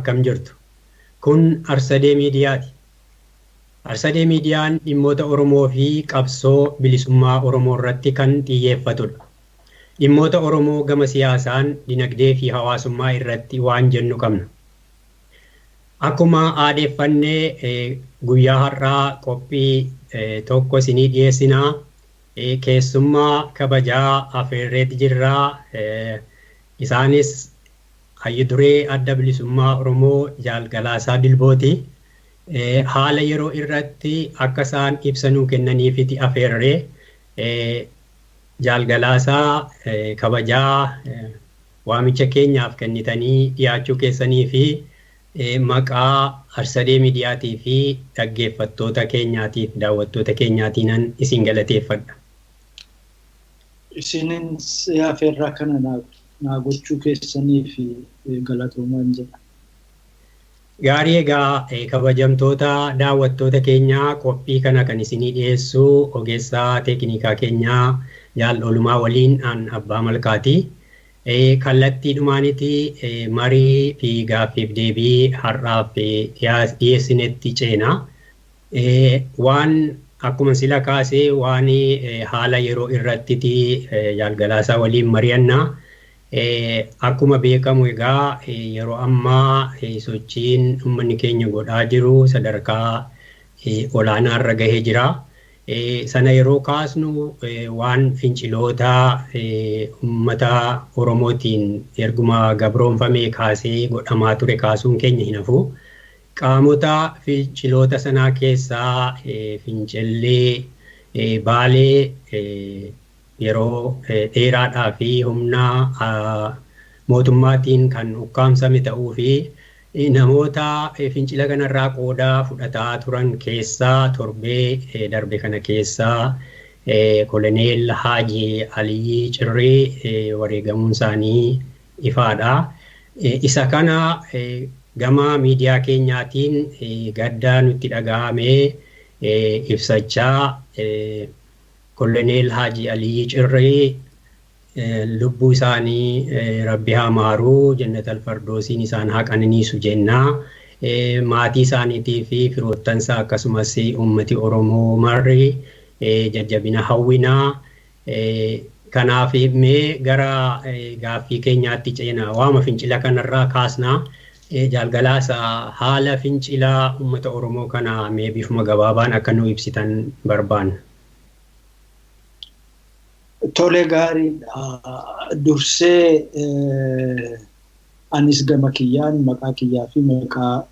Akkam jirtu? Kun Arsadee Miidiyaati. Arsadee Miidiyaan dhimmoota Oromoo fi qabsoo bilisummaa Oromoo irratti kan xiyyeeffatudha. Dhimmoota Oromoo gama siyaasaan, dinagdee fi hawaasummaa irratti waan jennu qabna. Akkuma aadeeffannee guyyaa har'aa qophii tokko isinii dhiyeessinaa. Keessummaa kabajaa afeerreeti jirraa. Isaanis Hayyu Duree Adda Bilisummaa Oromoo Jaal Galaasaa Dilbooti. Haala yeroo irratti akka isaan ibsa nuu kennaniifiti afeerree. Jaal Galaasaa, kabajaa waamicha keenyaaf kennitanii dhiyaachuu keessanii fi maqaa Arsadee Miidiyaatii fi dhaggeeffattoota keenyaatiif daawwattoota keenyaatiinan isin galateeffadha. Isinin afeerraa kana naa gochuu keessanii fi galatoomaan jedha. Gaarii, egaa kabajamtoota daawwattoota keenyaa, qophii kana kan isinii dhiyeessu ogeessaa teeknikaa keenyaa Jaal Oolumaa waliin an Abbaa Malkaati. Kallattii dhumaaniti marii fi gaaffiif deebii har'aaf dhiyeessinetti ceena. Waan akkuma sila kaasee waan haala yeroo irrattiti Jaal Galaasaa waliin mari'annaa. Akkuma beekamu egaa yeroo ammaa sochiin uummanni keenya godhaa jiru sadarkaa olaanaa irra gahee jira. Sana yeroo kaasnu waan finciloota uummata Oromootiin erguma gabroonfamee kaasee godhamaa ture kaasuun keenya hin hafu. Qaamota finciloota sanaa keessaa fincillee Baalee yeroo dheeraadhaa fi humna mootummaatiin kan ukkaamsame ta'uu fi namoota fincila kanarraa qooda fudhataa turan keessaa torbee darbe kana keessaa Koloneel Haaji Aliyyi Cirrii wareegamuun isaanii ifaadha. Isa kana gama miidiyaa keenyaatiin gadda nutti dhaga'amee ibsachaa, Koloneel Haaji Aliyyi Cirrii lubbuu isaanii Rabbi haa maaruu, Jannatal Fardoosiin isaan haa qananiisu jennaa. Maatii isaaniitii fi firoottansaa akkasumas uummati Oromoo marri jajjabina hawwinaa. Kanaaf mee gara gaaffii keenyaatti ceena. Waama fincila kanarraa kaasnaa. Jaal Galaasaa, haala fincilaa uummata Oromoo kana mee bifuma gabaabaan akka nu ibsitan barbaanna. Tole, gaariidha. Dursee anis gama kiyyaan maqaa kiyyaa fi maqaa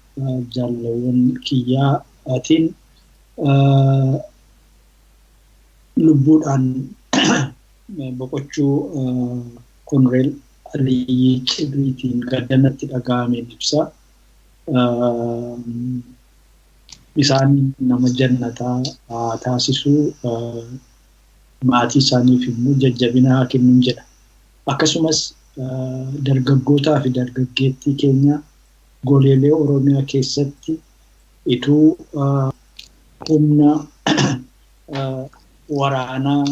jaalawwan kiyyaatiin lubbuudhaan boqochuu Koloneel Aliyyi Cirriitiin gaddanatti dhaga'ameen ibsa. Isaan nama jannataa haa taasisuu, maatii isaaniif immoo jajjabina haa kennuun jedha. Akkasumas dargaggootaa fi dargaggeettii keenya goleelee Oromiyaa keessatti ituu humna waraanaa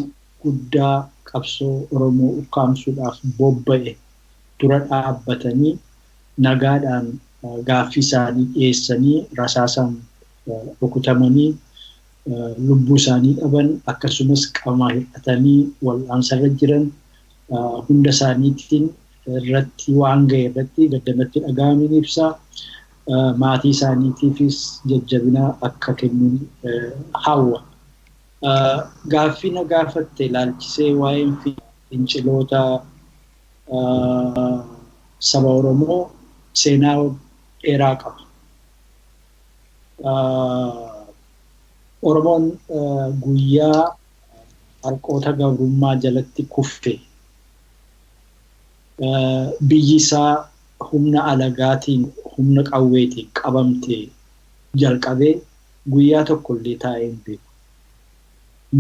guddaa qabsoo Oromoo ukkaamsuudhaaf bobba'e dura dhaabbatanii nagaadhaan gaaffii isaanii dhiyeessanii rasaasaan rukutamanii lubbuu isaanii dhaban, akkasumas qaamaa hir'atanii wal'aansarra jiran hunda isaaniitiin irratti waan ga'e irratti gaddanatti dhaga'ameen ibsa. Maatii isaaniitiifis jajjabina akka kennuun hawwa. Gaaffii na gaafatte ilaalchisee waa'een finciloota saba Oromoo seenaa dheeraa qaba. Oromoon guyyaa harqoota gabrummaa jalatti kuffe, biyyi isaa humna alagaatiin, humna qawweetiin qabamte jalqabee guyyaa tokkollee taa'ee hin beeku.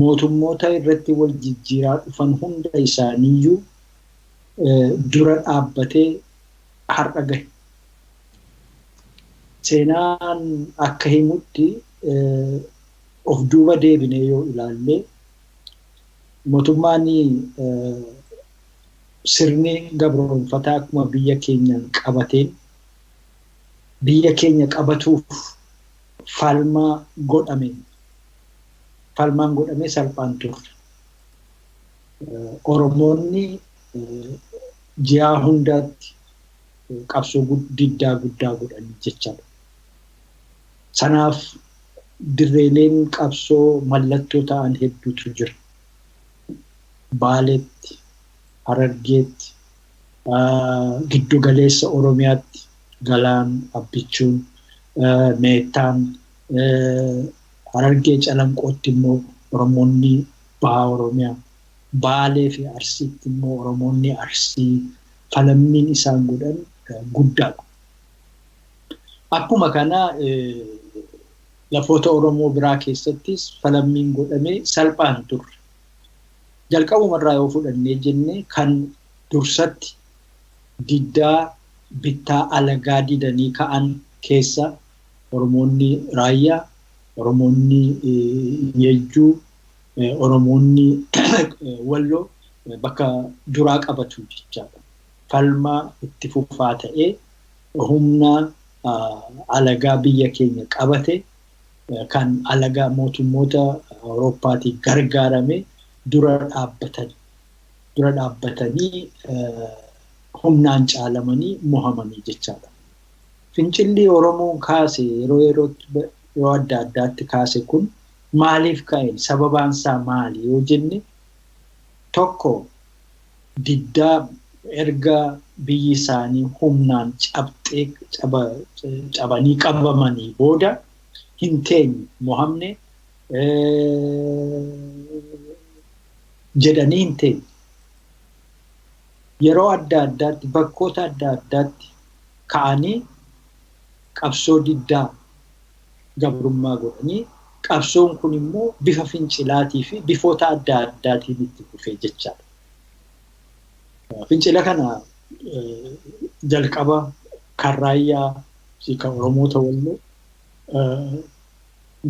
Mootummoota irratti wal jijjiiraa dhufan hunda isaaniiyyuu dura dhaabbatee har'a gahe. Seenaan akka himutti, of duuba deebinee yoo ilaalle, mootummaan sirni gabroonfataa akkuma biyya keenyaan qabateen Biyya keenya qabatuuf falmaa godhame. Falmaan godhame salphaan turre. Oromoonni ji'a hundaatti qabsoo diddaa guddaa godhanii jechaadha. Sanaaf dirreeleen qabsoo mallattoo ta'an hedduutu jira. Baaleetti, Harargeetti, giddugaleessa Oromiyaatti Galaan, Abbichuun, Meettaan, Harargee Calanqootti immoo Oromoonni Bahaa Oromiyaa, Baalee fi Arsiitti immoo Oromoonni Arsii falammiin isaan godhan guddaadha. Akkuma kana lafoota Oromoo biraa keessattis falammiin godhamee salphaan turre. Jalqabumarraa yoo fudhannee jenne kan dursatti diddaa bittaa alagaa didanii ka'an keessa Oromoonni Raayyaa, Oromoonni Yejjuu, Oromoonni Walloo bakka duraa qabatu jechaadha. Falmaa itti fufaa ta'ee humna alagaa biyya keenya qabate kan alagaa mootummoota Awurooppaatiin gargaarame dura dhaabbatanii humnaan caalamanii mohamanii jechaadha. Fincilli Oromoon kaase yeroo yeroo adda addaatti kaase kun maaliif ka'e? Sababaan isaa maali yoo jenne tokko diddaa erga biyyi isaanii humnaan cabanii qabamanii booda hin teenye mohamne jedhanii hin teenye. Yeroo adda addaatti bakkoota adda addaatti ka'anii qabsoo diddaa gabrummaa godhanii qabsoon kun immoo bifa fincilaatii fi bifoota adda addaatiin itti fufee jechaadha. Fincila kana jalqaba kan Raayyaa fi kan Oromoota Walloo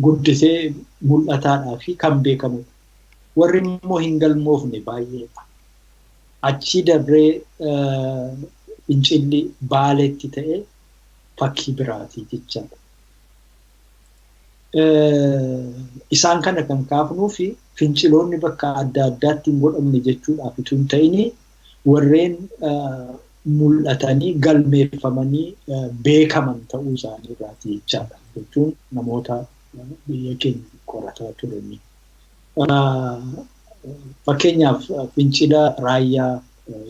guddisee mul'ataadhaa fi kan beekamudha. Warri immoo hin galmoofne baay'eedha. Achii dabree fincilli Baaleetti ta'e fakkii biraatii jechaadha. Isaan kana kan kaafnuu fi finciloonni bakka adda addaatti hin godhamne jechuudhaaf utuu hin ta'in warreen mul'atanii galmeeffamanii beekaman ta'uu isaanii irraati jechaadha. Jechuun namoota biyya keenya qorataa turanii. Fakkeenyaaf fincila Raayyaa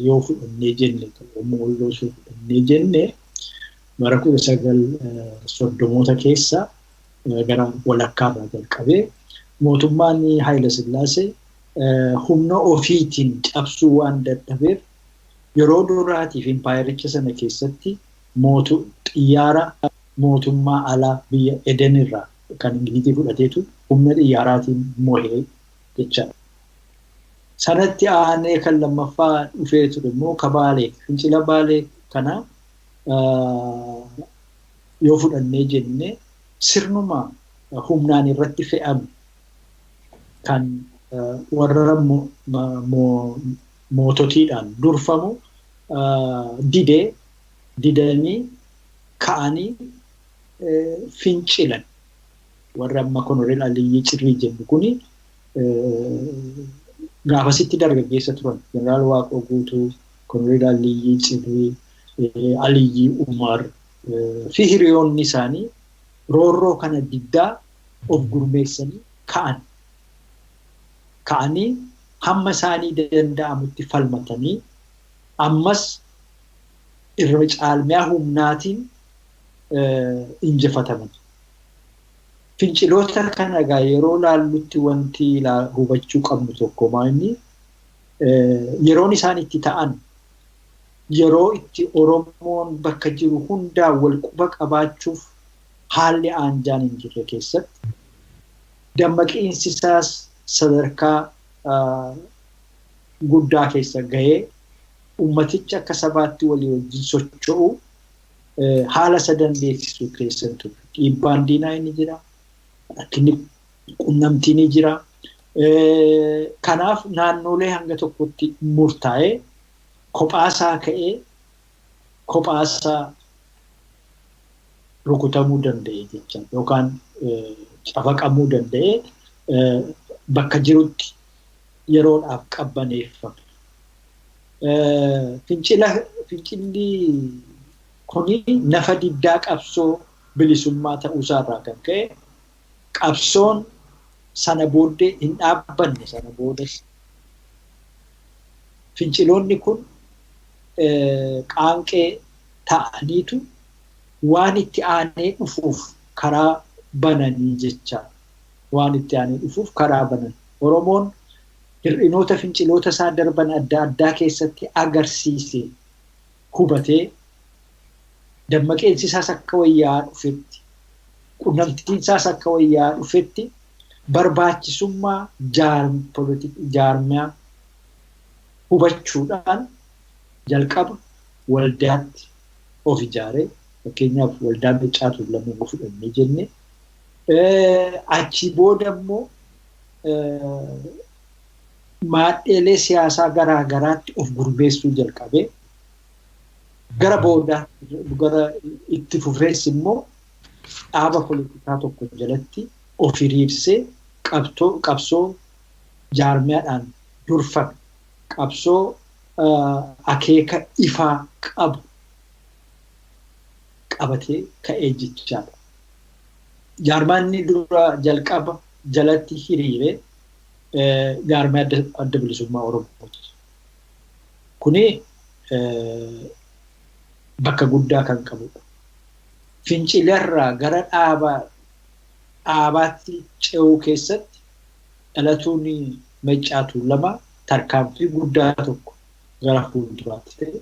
yoo fudhannee jenne, Oromoo Walloo yoo fudhannee jenne bara 1930moota keessa gara walakkaarraa jalqabee mootummaan Haayila Sillaasee humna ofiitiin cabsuu waan dadhabeef yeroo duraatiif impaayericha sana keessatti xiyyaara mootummaa alaa biyya Eden irraa kan Ingilizii fudhateetu humna xiyyaaraatiin mohee jechaadha. Sanatti aanee kan lammaffaa dhufee ture immoo ka Baalee, fincila Baalee kana yoo fudhannee jenne sirnuma humnaan irratti fe'ame kan warra moototiidhaan durfamu didanii ka'anii fincilan. Warra amma Koloneel Aliyyii Cirrii jennu kuni gaafasitti dargaggeessa turan. Jeneraal Waaqoo Guutuu, Koloneel Aliyyii Cirrii, Aliyyii Umar fi hiriyoonni isaanii roorroo kana diddaa of gurmeessanii ka'an. Ka'anii hamma isaanii danda'amutti falmatanii ammas irra caalmiyaa humnaatiin injifataman. Finciloota kana egaa yeroo laallutti wanti hubachuu qabnu tokko maali? Yeroon isaan itti ta'an yeroo itti Oromoon bakka jiru hundaa wal quba qabaachuuf haalli aanjaan hin jirre keessatti dammaqiinsi isaas sadarkaa guddaa keessa gahee ummatichi akka sabaatti walii wajjin socho'u haala isa dandeessisu keessa ture. Dhiibbaan diinaa inni jira, rakkinni qunnamtii ni jira. Kanaaf naannolee hanga tokkotti murtaa'ee kophaasaa ka'ee kophaasaa Rukutamuu danda'e jecha yookaan cafaqamuu danda'e bakka jirutti yeroodhaaf qabbaneeffame. Fincilli kuni nafa diddaa qabsoo bilisummaa ta'uusaarraa kan ka'e qabsoon sana booddee hin dhaabbanne sana boodas. Finciloonni kun qaanqee ta'aniitu waan itti aanee dhufuuf karaa bananii jecha waan itti aanee dhufuuf karaa banan. Oromoon hir'inoota finciloota isaa darban adda addaa keessatti agarsiise hubatee dammaqeensi isaas akka wayyaa dhufetti qunnamtiin isaas akka wayyaa dhufetti barbaachisummaa jaarmiyaa hubachuudhaan jalqaba waldaatti of ijaaree fakkeenyaaf waldaa Maccaa Tuulamaa fudhannee jenne achi booda immoo maadheelee siyaasaa garaa garaatti of gurmeessuu jalqabee gara booda gara itti fufees immoo dhaaba poolitikaa tokko jalatti of hiriirsee qabsoo jaarmiyaadhaan durfame qabsoo akeeka ifaa qabu qabatee ka'ee jechaadha. Jaarmaanni dura jalqaba jalatti hiriiree jaarmaa adda bilisummaa Oromooti. Kuni bakka guddaa kan qabudha. Fincilarraa gara dhaabaatti ce'uu keessatti dhalatuun Maccaa Tuulamaa tarkaanfii guddaa tokko gara fuulduraatti ta'e.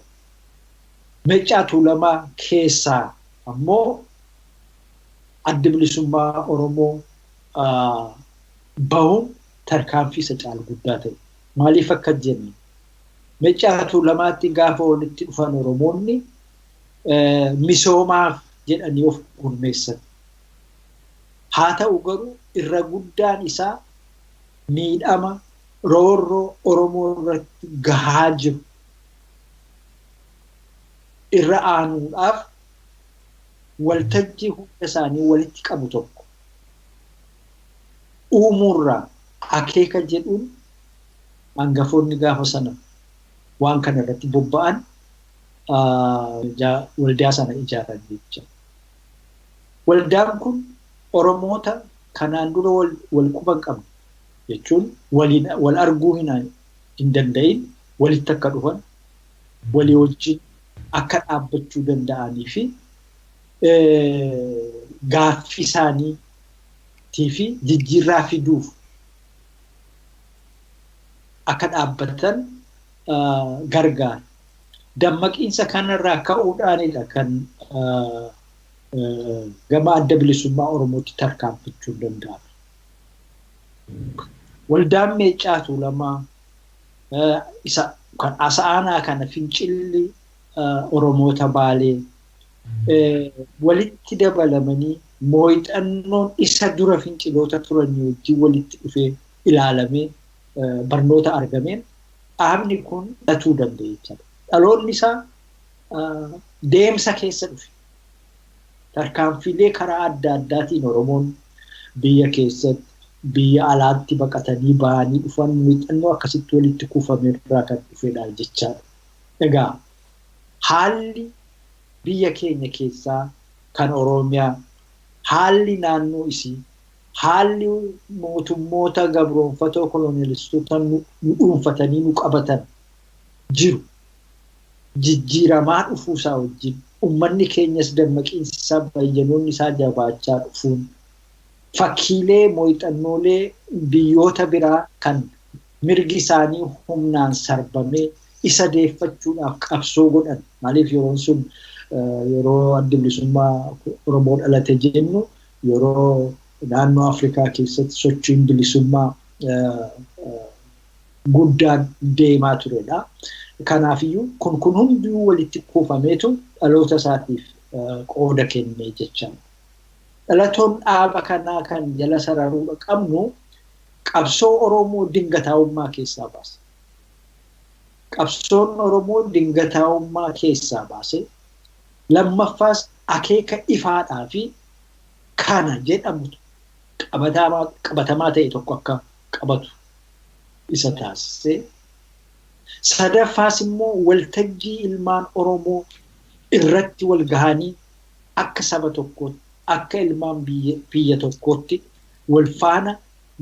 Maccaa Tuulamaa keessaa ammoo adda bilisummaa Oromoo bahuun tarkaanfii isa caalu guddaa ta'e. Maaliif akka jenne Maccaa Tuulamaatti gaafa walitti dhufan Oromoonni misoomaaf jedhanii of gurmeessan. Haa ta'u garuu irra guddaan isaa miidhama roorroo Oromoo irratti gahaa jiru irra aanuudhaaf waltajjii hunda isaanii walitti qabu tokko uumuurraa akeeka jedhuun hangafoonni gaafa sana waan kana irratti bobba'an waldaa sana ijaaran jecha. Waldaan kun Oromoota kanaan dura wal quba hin qabne jechuun wal arguu hin danda'in walitti akka dhufan walii wajjin akka dhaabbachuu danda'anii fi gaaffii isaaniitii fi jijjiirraa fiduuf akka dhaabbatan gargaara. Dammaqiinsa kanarraa ka'uudhaanidha kan gama adda bilisummaa Oromootti tarkaanfachuu danda'ame. Waldaan Maccaa Tuulamaa isa kan asa'aanaa kana fincilli Oromoota Baalee walitti dabalamanii mooyixannoon isa dura finciloota turanii wajjin walitti dhufee ilaalamee barnoota argameen dhaabni kun dhatuu danda'e jechuudha. Dhaloonni isaa deemsa keessa dhufe. Tarkaanfiilee karaa adda addaatiin Oromoon biyya keessatti biyya alaatti baqatanii ba'anii dhufan muuxannoo akkasitti walitti kuufame irraa kan dhufedha jechaadha. Egaa haalli biyya keenya keessaa kan Oromiyaa haalli naannoo isii haalli mootummoota gabroonfatoo kolonialistoota nu dhuunfatanii nu qabatan jiru jijjiiramaa dhufuusaa wajjin uummanni keenyas dammaqiinsi isaa bayyanoonni isaa jabaachaa dhufuun fakkiilee mooyixannoolee biyyoota biraa kan mirgi isaanii humnaan sarbamee isa deeffachuudhaaf qabsoo godhan. Maaliif yeroon sun yeroo adda bilisummaa Oromoo dhalate jennu yeroo naannoo Afrikaa keessatti sochiin bilisummaa guddaan deemaa turedha. Kanaafiyyuu kun hunduu walitti kuufameetu dhaloota isaatiif qooda kennee jechaadha. Dhalatoon dhaaba kanaa kan jala sararuu qabnu qabsoo Oromoo dingataa'ummaa keessaa baase. Qabsoon Oromoo dingataa'ummaa keessaa baase. Lammaffaas akeeka ifaadhaa fi kana jedhamu qabatamaa ta'e tokko akka qabatu isa taasisee. Sadaffaas immoo waltajjii ilmaan Oromoo irratti wal gahanii akka saba tokkootti, akka ilmaan biyya tokkootti wal faana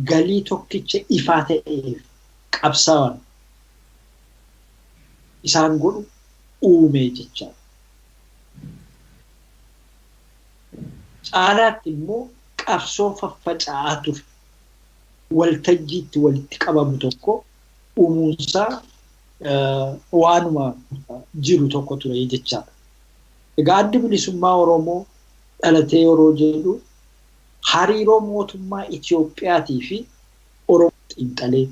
galii tokkicha ifaa ta'eef qabsaa'an isaan godhu uumee jechaadha. Caalaatti immoo qabsoo faffaca'aa ture waltajjiitti walitti qabamu tokko uumuunsaa waanuma jiru tokko ture jechaadha. Egaa Addi Bilisummaa Oromoo dhalatee yeroo jedhu hariiroo mootummaa Itiyoophiyaatii fi Oromoo xiinxalee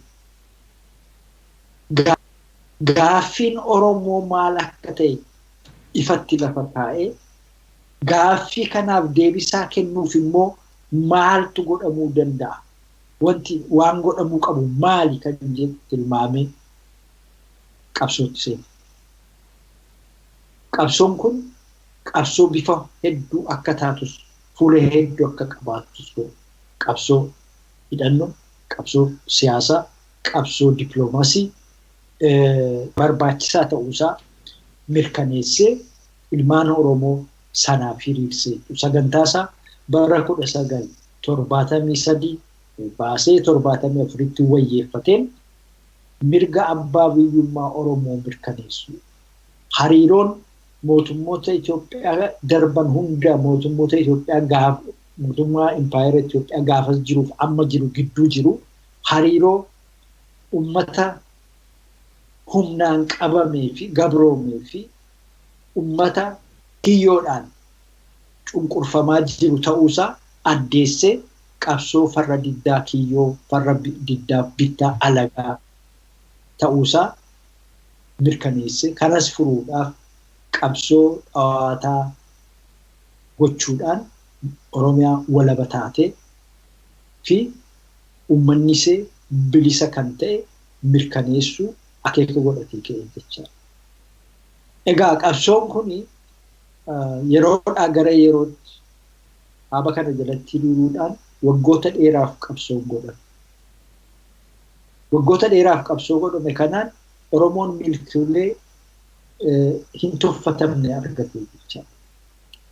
gaaffiin Oromoo maal akka ta'e ifatti lafa kaa'ee gaaffii kanaaf deebisaa kennuuf immoo maaltu godhamuu danda'a? Wanti waan godhamuu qabu maali kan jedhu tilmaamee qabsootti seene. Qabsoon kun qabsoo bifa hedduu akka taatus, fuula hedduu akka qabaattus godhe. Qabsoo hidhannoo, qabsoo siyaasaa, qabsoo dippiloomaasii barbaachisaa ta'uusaa mirkaneessee ilmaan Oromoo sanaaf hiriirsee sagantaa isaa bara 1973 baasee 74tti wayyeeffateen mirga abbaa biyyummaa Oromoo mirkaneessu. Hariiroon mootummoota Itoophiyaa darban hunda mootummoota Itoophiyaa gaafa mootummaa impaayera Itoophiyaa gaafas jiruuf amma jiru gidduu jiru hariiroo ummata humnaan qabamee fi gabroomee fi ummata kiyyoodhaan cunqurfamaa jiru ta'uusaa addeessee qabsoo farra diddaa kiyyoo, farra diddaa bittaa alagaa ta'uusaa mirkaneessee kanas furuudhaaf qabsoo dhawaataa gochuudhaan Oromiyaa walaba taatee fi uummanni ishee bilisa kan ta'e mirkaneessuu akeeka godhatee ka'e jechaadha. Egaa qabsoon kun yeroodhaa gara yerootti dhaaba kana jalatti hiriiruudhaan waggoota dheeraaf qabsoon godhame. Waggoota dheeraaf qabsoo godhame kanaan Oromoon milkiilee hin tuffatamne argate jechaadha.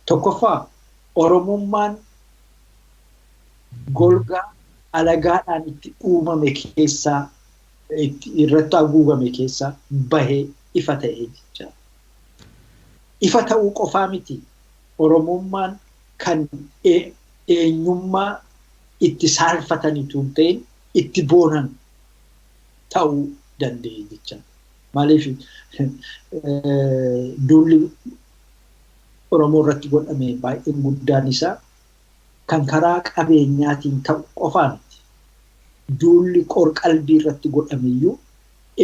Tokkoffaa Oromummaan golgaa alagaadhaan itti uumame keessaa irratti haguugame keessaa bahee ifa ta'e jechaadha. Ifa ta'uu qofaa miti. Oromummaan kan eenyummaa itti saalfatanitu hin ta'in itti boonan ta'uu danda'e jechaadha. Maaliif duulli Oromoo irratti godhame baay'een guddaan isaa kan karaa qabeenyaatiin ta'u qofaa miti. Duulli qorqalbii irratti godhame iyyuu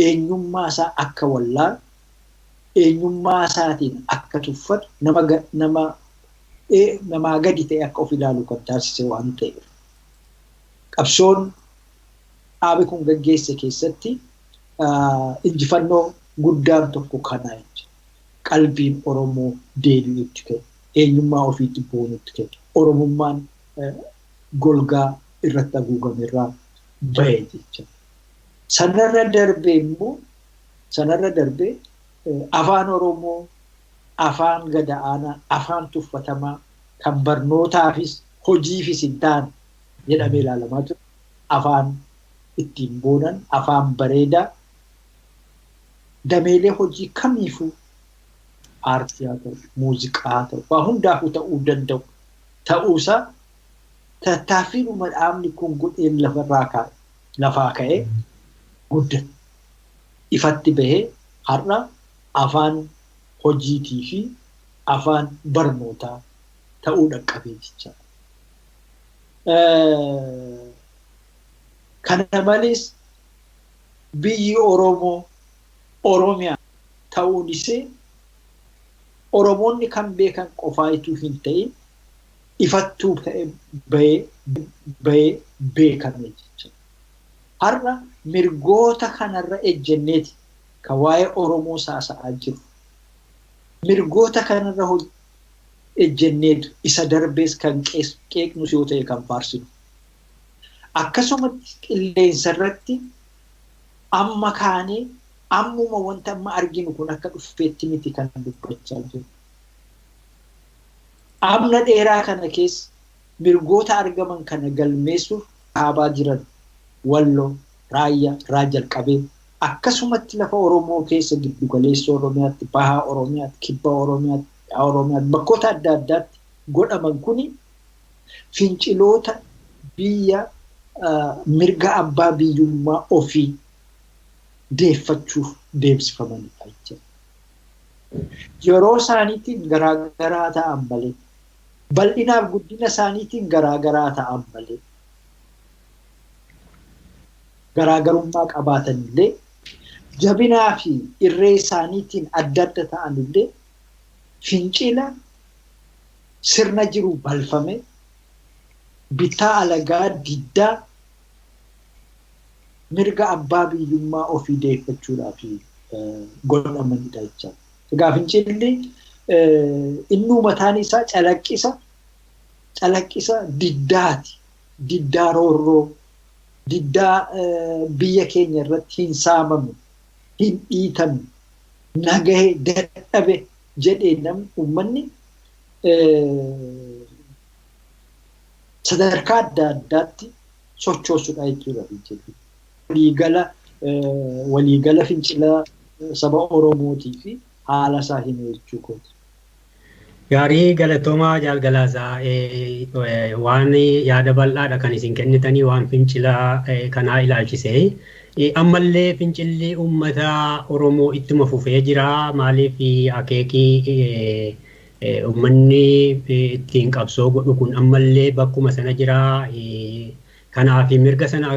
eenyummaa isaa akka wallaalu, eenyummaa isaatiin akka tuffatu, namaa gadi ta'e akka of ilaalu kan taasise waan ta'eef. Qabsoon dhaabi kun gaggeesse keessatti injifannoo guddaan tokko kana jechuudha. Qalbiin Oromoo deebi'utti ka'e, eenyummaa ofiitti boonutti ka'e, Oromummaan golgaa irratti haguugame irraa bahe jechuudha. Sanarra darbee immoo afaan Oromoo afaan gad-aanaa, afaan tuffatamaa kan barnootaafis hojiifis hin taane jedhamee ilaalamaa ture. Afaan ittiin boonan, afaan bareedaa dameelee hojii kamiifuu aartii haa ta'u, muuziqaa haa ta'u, waa hundaafuu ta'uu danda'u ta'uusaa tattaaffiidhuma dhaabni kun godheen lafaa ka'ee guddate. Ifatti bahee har'a afaan hojiitii fi afaan barnootaa ta'uu dhaqqabee jechaadha. Kana malees biyyi Oromoo Oromiyaa ta'uun ishee Oromoonni kan beekan qofaa ituu hin ta'in ifattuu ta'e bahee beekame jechuudha. Har'a mirgoota kanarra ejjenneeti kan waa'ee Oromoo saasa'aa jiru. Mirgoota kanarra ejjenneetu isa darbees kan qeeqnus yoo ta'e kan faarsinu. Akkasumatti qilleensa irratti amma kaanee ammuma wanta amma arginu kun akka dhufeetti miti kan dubbachaa jiru. Amna dheeraa kana keessa mirgoota argaman kana galmeessuuf dhaabaa jiran Walloo, Raayyaa irraa jalqabee akkasumatti lafa Oromoo keessa giddu galeessa Oromiyaatti, Bahaa Oromiyaatti, Kibba Oromiyaatti, Dhihaa Oromiyaatti bakkoota adda addaatti godhaman kuni finciloota biyya mirga abbaa biyyummaa ofii deeffachuuf deemsifamanidha jechuudha. Yeroo isaaniitiin garaagaraa ta'an malee, bal'inaaf guddina isaaniitiin garaagaraa ta'an malee, garaagarummaa qabaatanillee, jabinaa fi irree isaaniitiin adda adda ta'anillee fincila sirna jiru balfame bittaa alagaa diddaa mirga abbaa biyyummaa ofii deeffachuudhaaf godhamanidha jechaadha. Egaa fincilli innuu mataan isaa calaqqisa diddaati. Diddaa roorroo, diddaa biyya keenya irratti hin saamamu, hin dhiitamu, nagahe dadhabe jedhee namni uummanni sadarkaa adda addaatti sochoosudha jechuudha fincilli. Waliigala fincila saba Oromootii fi haala isaa hime jechuu kooti. Gaarii galatoomaa Jaal Galaasaa, waan yaada bal'aadha kan isin kennitanii waan fincila kanaa ilaalchisee. Ammallee fincilli uummata Oromoo ittuma fufee jira. Maaliif akeekii uummanni ittiin qabsoo godhu kun ammallee bakkuma sana jira. Kanaaf mirga sana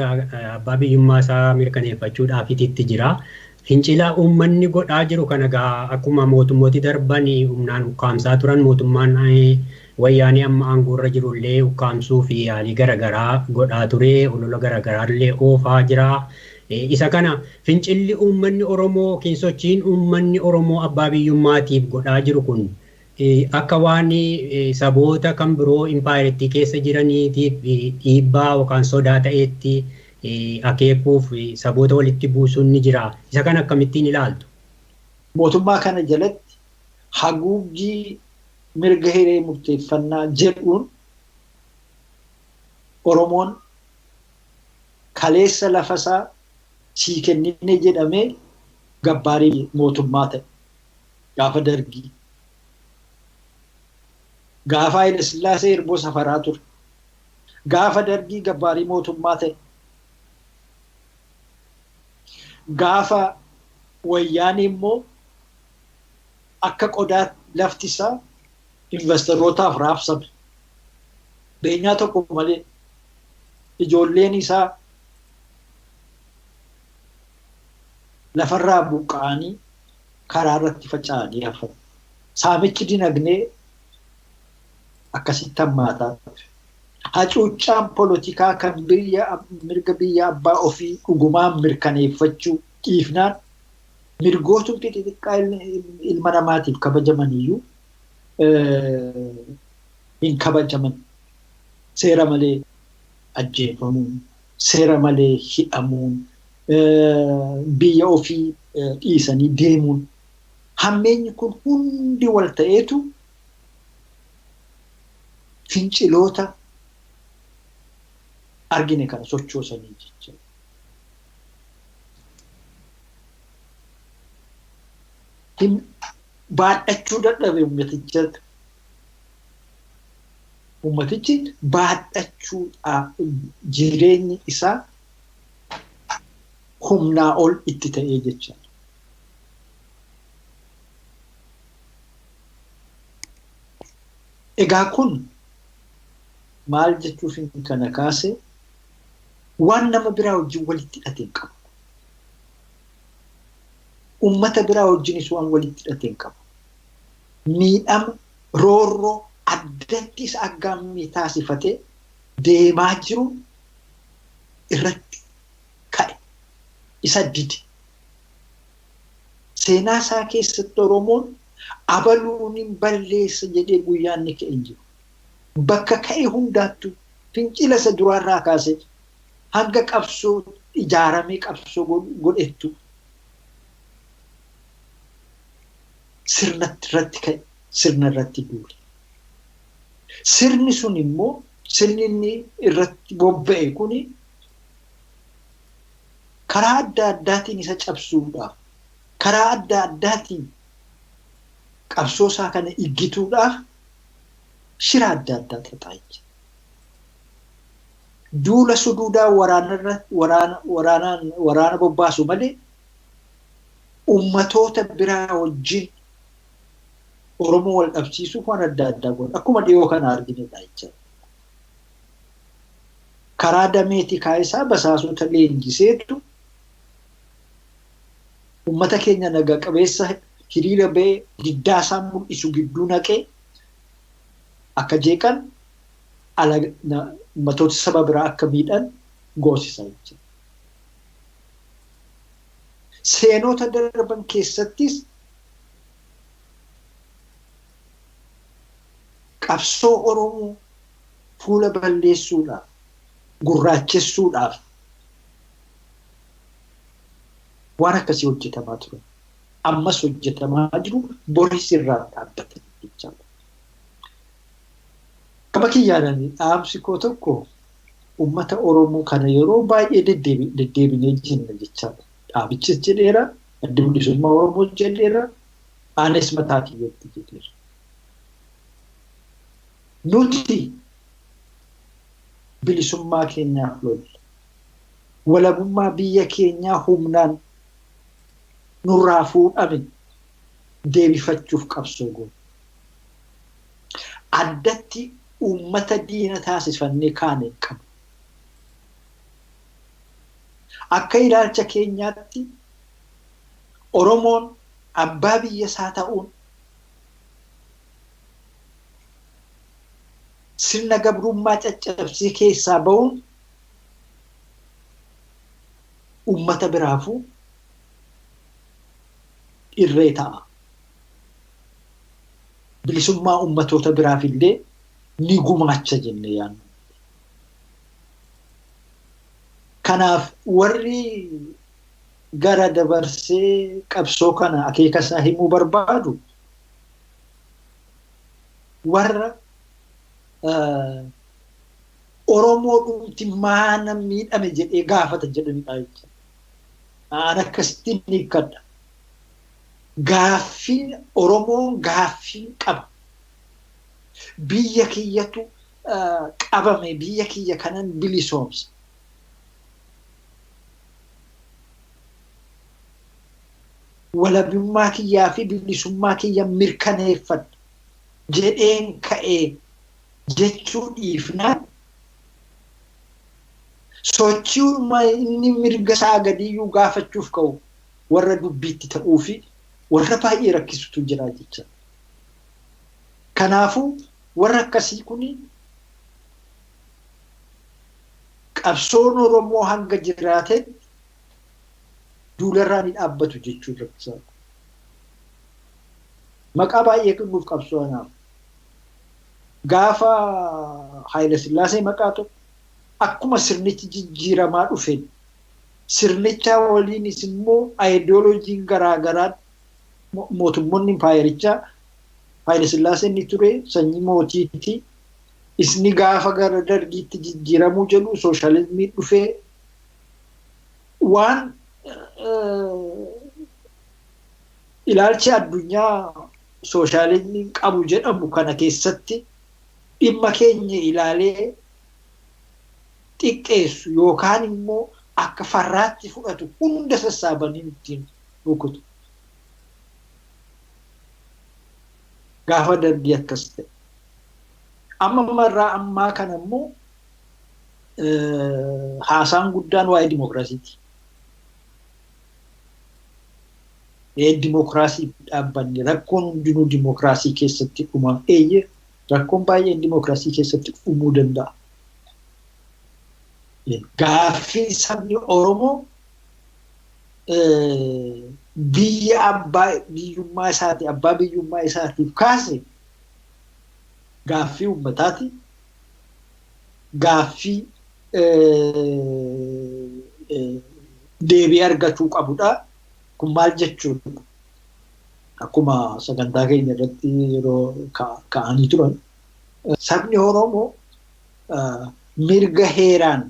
abbaa biyyummaa isaa mirkaneeffachuudhaaf itti jira. Fincila uummanni godhaa jiru kana egaa akkuma mootummooti darban humnaan ukkaamsaa turan mootummaan wayyaanee amma aangoorra jirullee ukkaamsuu fi yaalii garaagaraa godhaa ture, olola garaagaraa illee oofaa jira. Isa kana fincilli uummanni Oromoo yookiin sochiin uummanni Oromoo abbaa biyyummaatiif godhaa jiru kun akka waan saboota kan biroo impaayerittii keessa jiraniitiif dhiibbaa yookaan sodaa ta'etti akeekuuf saboota walitti buusuun ni jira. Isa kana akkamittiin ilaaltu? Mootummaa kana jalatti haguuggii mirga hiree murteeffannaa jedhuun Oromoon kaleessa lafasaa sii kennine jedhamee gabbaarii mootummaa ta'e gaafa dargii. Gaafa Haayile Sillaasee irboo safaraa ture. Gaafa dargii gabbaarii mootummaa ta'e. Gaafa wayyaanee immoo akka qodaa lafti isaa investorootaaf raabsame. Beenyaa tokko malee ijoolleen isaa lafarraa buqqa'anii karaa irratti faca'anii hafan. Saamichi dinagdee akkasitti hammaataa dhufe. Hacuuccaan polotikaa kan mirga biyya abbaa ofii dhugumaan mirkaneeffachuu dhiifnaan mirgootni xixiqqaa ilma namaatiif kabajaman iyyuu hin kabajaman. Seera malee ajjeefamuun, seera malee hidhamuun, biyya ofii dhiisanii deemuun hammeenyi kun hundi wal ta'eetu finciloota argine kana sochoosanii jechuudha. Baadhachuu dadhabe uummatichatti. Uummatichi baadhachuu jireenyi isaa humnaa ol itti ta'ee jechaadha. Egaa kun maal jechuuf kana kaase waan nama biraa wajjin walitti hidhate hin qabu. Uummata biraa wajjinis waan walitti hidhate hin qabu. Miidhama roorroo addatti isa aggaammii taasifatee deemaa jiru irratti ka'e. Isa dide. Seenaa isaa keessatti Oromoon Abaluun hin balleessa jedhee guyyaan ni ka'e hin jiru. Bakka ka'e hundaattu fincila isa duraarraa kaasee hanga qabsoo ijaaramee qabsoo godhettu sirna irratti ka'e, sirna irratti duule. Sirni sun immoo sirni inni irratti bobba'e kuni karaa adda addaatiin isa cabsuudhaaf, karaa adda addaatiin qabsoo isaa kana iggituudhaaf shira adda addaa xaxaa jira. Duula suduudaa waraana bobbaasu malee ummatoota biraa wajjin Oromoo wal dhabsiisuuf waan adda addaa godha. Akkuma dhiyoo kana arginedha jechuudha. Karaa dameeti kaayisaa basaasota leenjiseetu ummata keenya naga qabeessa hiriira ba'ee diddaa isaa mul'isu gidduu naqee akka jeeqan ummatoota saba biraa akka miidhan goosisa jechuudha. Seenota darban keessattis qabsoo Oromoo fuula balleessuudhaaf, gurraachessuudhaaf waan akkasii hojjetamaa ture. Ammas hojjetamaa jiru, boris irraa dhaabbatan jechaadha. Gama kiyyaadhaan dhaamsi koo tokko uummata Oromoo kana yeroo baay'ee deddeebinee jenna jechaadha. Dhaabichis jedheera, Addi Bilisummaa Oromoos jedheera, anis mataa kiyyatti jedheera. Nuti bilisummaa keenyaaf lolla. Walabummaa biyya keenyaa humnaan nurraa fuudhame deebifachuuf qabsoo goona. Addatti uummata diina taasifannee kaane hin qabnu. Akka ilaalcha keenyaatti Oromoon abbaa biyya isaa ta'uun sirna gabrummaa caccabsee keessaa ba'uun uummata biraafuu irree ta'a. Bilisummaa uummatoota biraaf illee ni gumaacha jennee yaadna. Kanaaf warri gara dabarsee qabsoo kana akeeka isaa himuu barbaadu warra Oromoo dhumti maana miidhame jedhee gaafata jedhanidha jechuudha. Aan akkasittiin hiikkadha. Gaaffiin Oromoon gaaffiin qaba. Biyya kiyyatu qabame, biyya kiyya kanan bilisoomsa. Walabummaa kiyyaa fi bilisummaa kiyya mirkaneeffadha jedheen ka'ee jechuu dhiifnaan sochii inni mirga isaa gadiyyuu gaafachuuf ka'u warra dubbiitti ta'uu fi warra baay'ee rakkisutu jira jecha. Kanaafuu warra akkasii kuni qabsoon Oromoo hanga jiraatetti duularraa ni dhaabbatu jechuun rakkisaadha. Maqaa baay'ee kennuuf qabsoo anaaf. Gaafa Haayila Sillaasee maqaa tokko akkuma sirnichi jijjiiramaa dhufeen sirnicha waliinis immoo aayidooloojiin garaagaraa mootummoonni impaayerichaa Haayila Sillaaseen ni ture sanyii mootiitti isni gaafa gara dargiitti jijjiiramuu jedhu sooshaalizimii dhufee waan ilaalchi addunyaa sooshaalizimiin qabu jedhamu kana keessatti dhimma keenya ilaalee xiqqeessu yookaan immoo akka farraatti fudhatu hunda sassaabanii ittiin rukutu. Gaafa dargii akkas ta'e. Amma marraa ammaa kana immoo haasaan guddaan waa'ee dimookiraasiiti. Dimookiraasii dhaabbanne rakkoon hundinuu dimookiraasii keessatti dhuma. Eeyyee, rakkoon baay'een dimookiraasii keessatti dhumuu danda'a. Gaaffii sabni Oromoo Biyya abbaa biyyummaa isaati abbaa biyyummaa isaatiif kaase gaaffii uummataati. Gaaffii deebii argachuu qabudha. Kun maal jechuudha? Akkuma sagantaa keenya irratti yeroo ka'anii turan sabni Oromoo mirga heeraan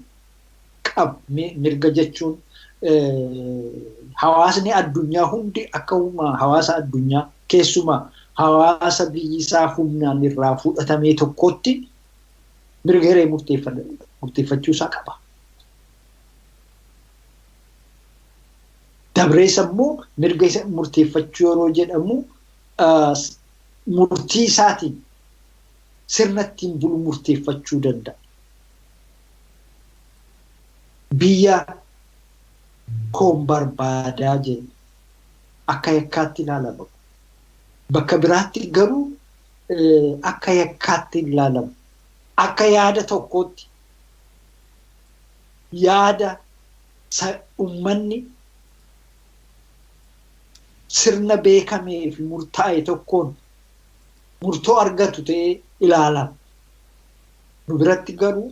qabu mirga jechuun hawaasni addunyaa hundi akka hawaasa addunyaa keessumaa hawaasa biyyi isaa humnaan irraa fudhatamee tokkotti mirga hiree murteeffachuu isaa qaba. Dabrees immoo mirga isa murteeffachuu yeroo jedhamu murtii isaatiin sirna ittiin bulu murteeffachuu danda'a. Biyya koon barbaadaa jedhu akka yakkaatti ilaalama. Bakka biraatti garuu akka yakkaatti ilaalamu. Akka yaada tokkootti yaada uummanni sirna beekamee fi murtaa'e tokkoon murtoo argatu ta'ee ilaalama. Nu biratti garuu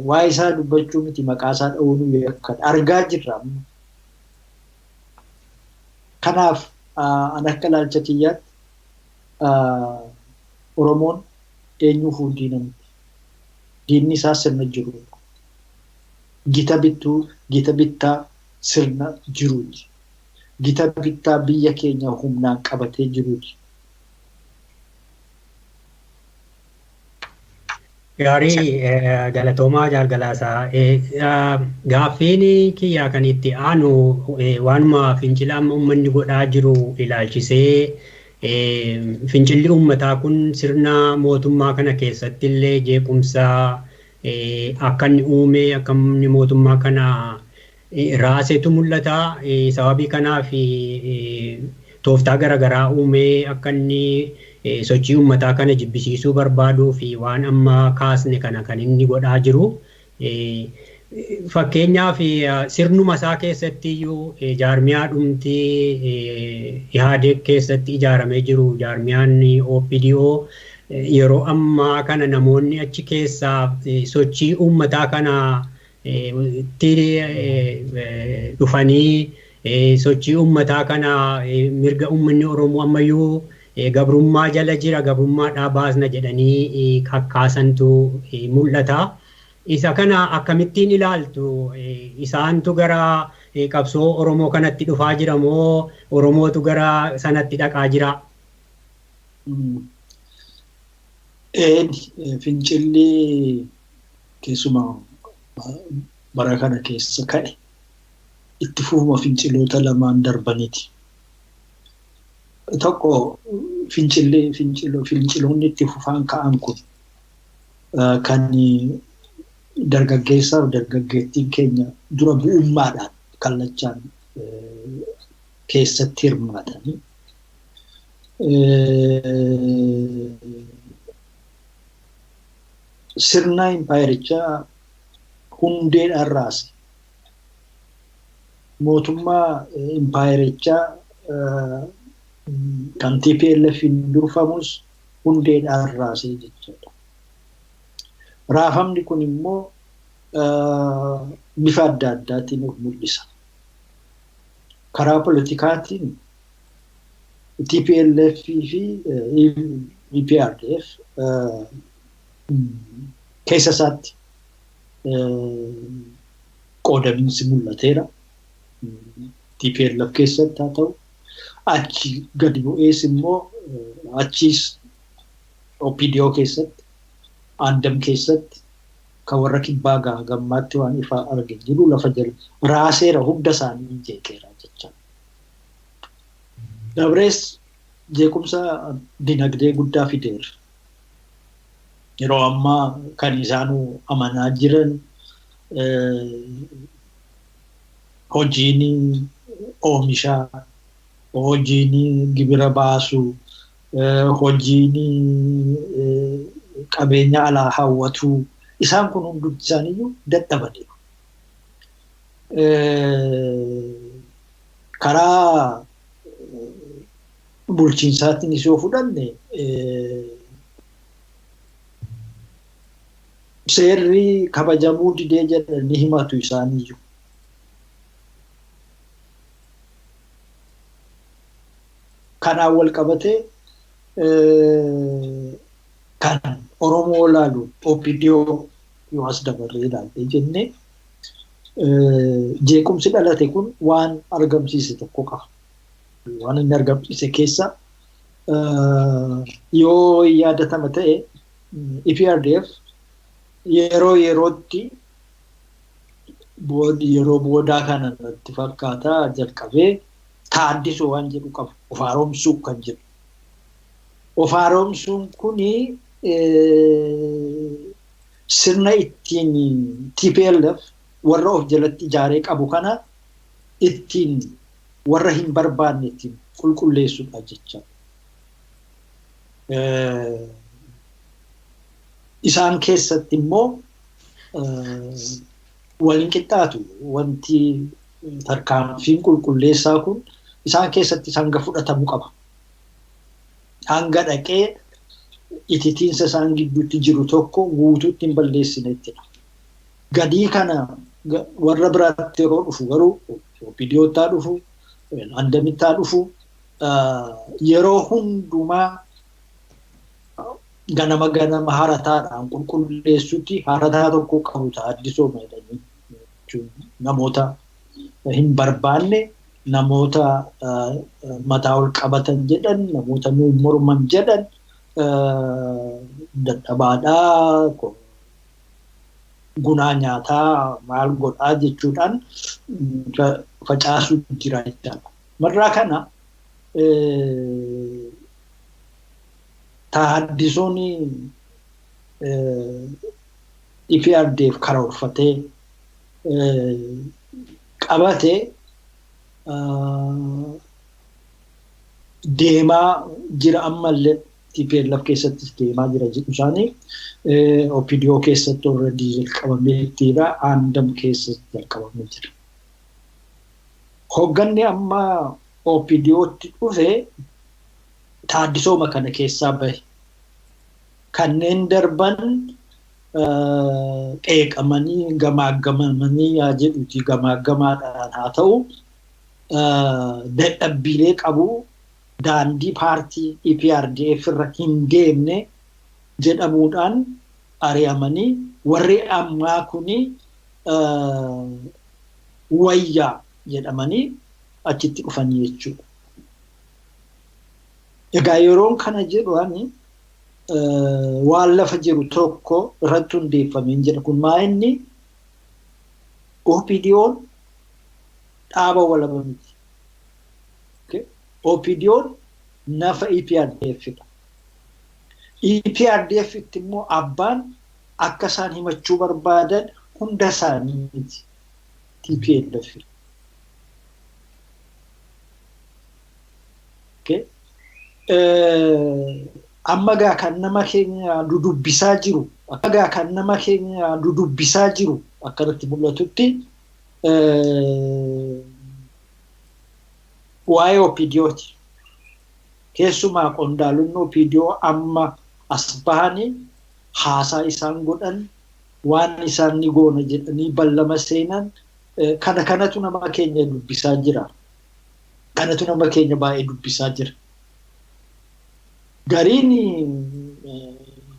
waa'ee isaa dubbachuu miti maqaa isaa dha'uun yakkadha. Argaa jirra. Kanaaf an akka ilaalcha kiyyaatti Oromoon eenyuufuu diina miti. Diinni isaa sirna jirudha. Gita bittuu, gita bittaa sirna jiruuti. Gita bittaa biyya keenya humnaan qabatee jiruuti. Gaarii galatoomaa jaalgalaasaa. Gaaffiin kiyyaa kan itti aanu waanuma fincila amma uummanni godhaa jiru ilaalchisee fincilli uummataa kun sirna mootummaa kana keessatti illee jeequmsa akka inni uume akka inni mootummaa kana raasetu mul'ata. Sababii kanaaf tooftaa garaagaraa uumee akka inni sochii uummataa kana jibbisiisuu barbaaduu fi waan amma kaasne kana kan inni godhaa jiru. Fakkeenyaaf sirnuma isaa keessatti iyyuu jaarmiyaa dhumti Ihaadeeg keessatti ijaaramee jiru jaarmiyaan OPDO yeroo ammaa kana namoonni achi keessaa sochii uummataa kana itti dhufanii sochii uummataa kana mirga uummanni Oromoo ammayyuu gabrummaa jala jira gabrummaadhaa baasna jedhanii kakkaasantu mul'ata. Isa kana akkamittiin ilaaltu? Isaantu gara qabsoo Oromoo kanatti dhufaa jira moo Oromootu gara sanatti dhaqaa jira? Fincilli keessumaa bara kana keessa ka'e itti fufuma finciloota lamaan darbaniiti. Tokko finciloonni itti fufaan ka'an kun kan dargaggeessaaf dargaggeettiin keenya dura bu'ummaadhaan kallachaan keessatti hirmaatanii sirna impaayerichaa hundeedhaan raase. Mootummaa impaayerichaa kan TPLF durfamus hundeedhaan raasee jechuudha. Raafamni kun immoo bifa adda addaatiin of mul'isa. Karaa politikaatiin TPLF fi EPRDF keessa isaatti qoodamiinsi mul'ateera. TPLF keessatti haa ta'u achi gadi bu'ees immoo achiis OPDO keessatti Andam keessatti kan warra kibbaa gammaatti waan ifaa argin jiru lafa jala raaseera hunda isaanii jeeqeera jecha. Dabrees jeequmsa dinagdee guddaa fideera. Yeroo ammaa kan isaanuu amanaa jiran hojiin oomishaa, hojiin gibira baasuu, hojiin qabeenya alaa hawwatuu isaan kun hundumti isaaniiyyuu dadhabaniiru. Karaa bulchiinsaatiinis yoo fudhanne seerri kabajamuu didee jedhanii himatu isaaniiyyuu. Kanaan wal qabatee kan Oromoo laalu OPDO yoo as dabarree ilaallee jennee jeequmsi dhalate kun waan argamsiise tokko qaba. Waan inni argamsiise keessa yoo yaadatama ta'e EPRDF yeroo yerootti yeroo boodaa kana natti fakkaata jalqabee taaddisuu waan jedhu qaba. Of haaromsuu kan jedhu. Of haaromsuun kuni sirna ittiin TPLF warra of jalatti ijaaree qabu kana ittiin warra hin barbaanne ittiin qulqulleessuudha jecha. Isaan keessatti immoo waliin qixxaatu wanti tarkaanfiin qulqulleessaa kun isaan keessatti hanga fudhatamuu qaba. Hanga dhaqee ititiinsa isaan gidduutti jiru tokko guutuutti hin balleessinettidha. Gadii kana warra biraatti yeroo dhufu garuu OPDOttaa dhufu, Andamittaa dhufu yeroo hundumaa ganama ganama harataadhaan qulqulleessutti harataa tokko qabu taaddisoo jedhanii namoota hin barbaanne namoota mataa ol qabatan jedhan namoota nuun morman jedhan dadhabaadhaa gunaa nyaataa maal godhaa jechuudhaan facaasuu jira jechaadha. Marraa kana taaddisoon EPRDF karoorfatee qabatee deemaa jira ammallee TPLF keessattis deemaa jira jedhu isaanii OPDO keessatti already jalqabamee jira, Andam keessatti jalqabamee jira. Hogganni amma OPDOtti dhufe taaddisooma kana keessaa bahe. Kanneen darban qeeqamanii gamaaggamamanii yaa jedhuti gamaaggamaadhaan haa ta'u dadhabbiilee qabu daandii paartii EPRDF irra hin deemne jedhamuudhaan ari'amanii warri ammaa kuni wayyaa jedhamanii achitti dhufanii jechuudha. Egaa yeroon kana jedhu ani waan lafa jiru tokko irratti hundeeffameen jedha. Kun maa inni OPDO'n dhaaba walaba miti. OPDO'n nafa EPRDFidha. EPRDF itti immoo abbaan akka isaan himachuu barbaadan hunda isaanii miti. TPLF. Amma gaa kan nama keenya dudubbisaa jiru, akka gaa kan nama keenya dudubbisaa jiru akkanatti mul'atutti waa'ee OPDOti. Keessumaa qondaalonni OPDO amma as bahanii haasaa isaan godhan waan isaan ni goona jedhanii ballama seenan kana kanatu nama keenya dubbisaa jira. Kanatu nama keenya baay'ee dubbisaa jira. Gariin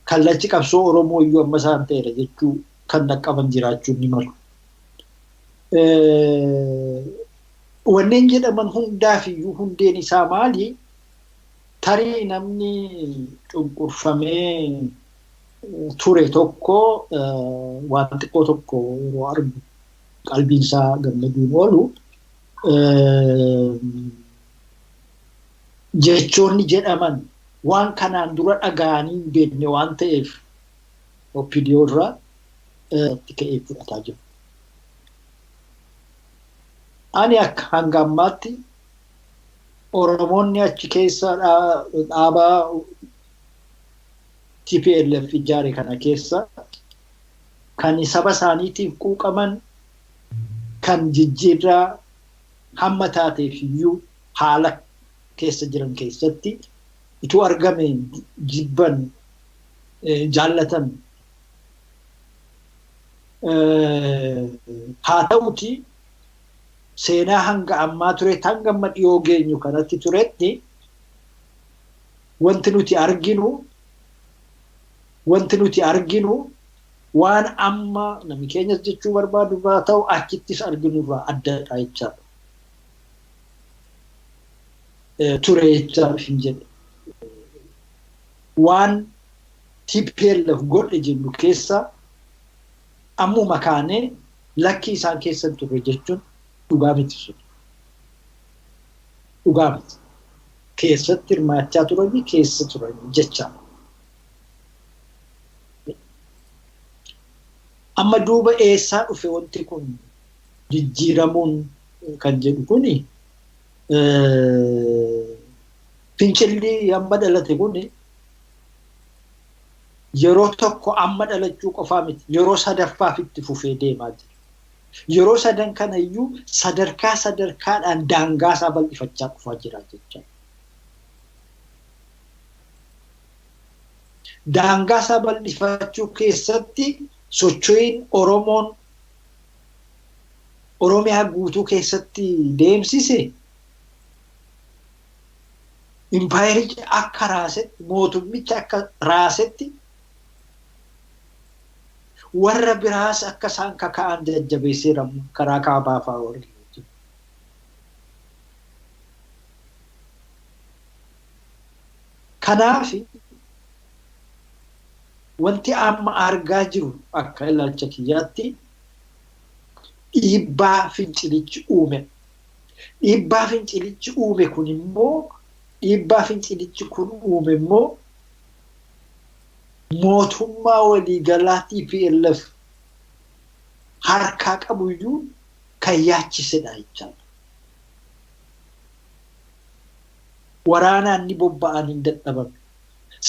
kallachi qabsoo Oromoo iyyuu amma isaan ta'eera jechuu kan dhaqqaban jiraachuun ni malu. Wanneen jedhaman hundaaf iyyuu hundeen isaa maali? Tarii namni cunqurfamee ture tokko waan xiqqoo tokko yeroo argu qalbiin isaa gammaduun oolu jechoonni jedhaman waan kanaan dura dhaga'anii hin beekne waan ta'eef OPDO irraa itti ka'ee fudhataa jiru. Ani akka hanga ammaatti Oromoonni achi keessa dhaabaa TPLF ijaare kana keessa kan saba isaaniitiif quuqaman kan jijjiirraa Hamma taateef iyyuu haala keessa jiran keessatti ituu argame jibban jaallatan haa ta'uti seenaa hanga ammaa turetti hanga amma dhiyoo geenyu kanatti turetti wanti nuti arginu waan amma namni keenyas jechuu barbaadu irraa ta'u achittis arginu irraa addadha jechaadha. Ture jechaadha hin jedhe. Waan TPLF godhe jennu keessa ammuma kaanee lakki isaan keessa hin turre jechuun dhugaa miti sun. Dhugaa miti. Keessatti hirmaachaa turanii keessa turanii jechaadha. Amma duuba eessaa dhufe wanti kun jijjiiramuun kan jedhu kuni fincilli amma dhalate kuni yeroo tokko amma dhalachuu qofaa miti yeroo sadaffaaf itti fufee deemaa jira. Yeroo sadan kana iyyuu sadarkaa sadarkaadhaan daangaa isaa bal'ifachaa dhufaa jira jechaadha. Daangaa isaa bal'ifachuu keessatti socho'iin Oromoon Oromiyaa guutuu keessatti deemsise impaayerichi akka raasetti mootummicha akka raasetti warra biraas akka isaan kaka'an jajjabeesseera karaa kaabaa fa'aa warri. Kanaaf wanti amma argaa jiru akka ilaalcha kiyyaatti dhiibbaa fincilichi uume. Dhiibbaa fincilichi uume kun immoo dhiibbaa fincilichi kun uume immoo mootummaa waliigalaa TPLF harkaa qabuyyuu kan yaachisedha jechaadha. Waraanaan ni bobba'an hin dadhaban.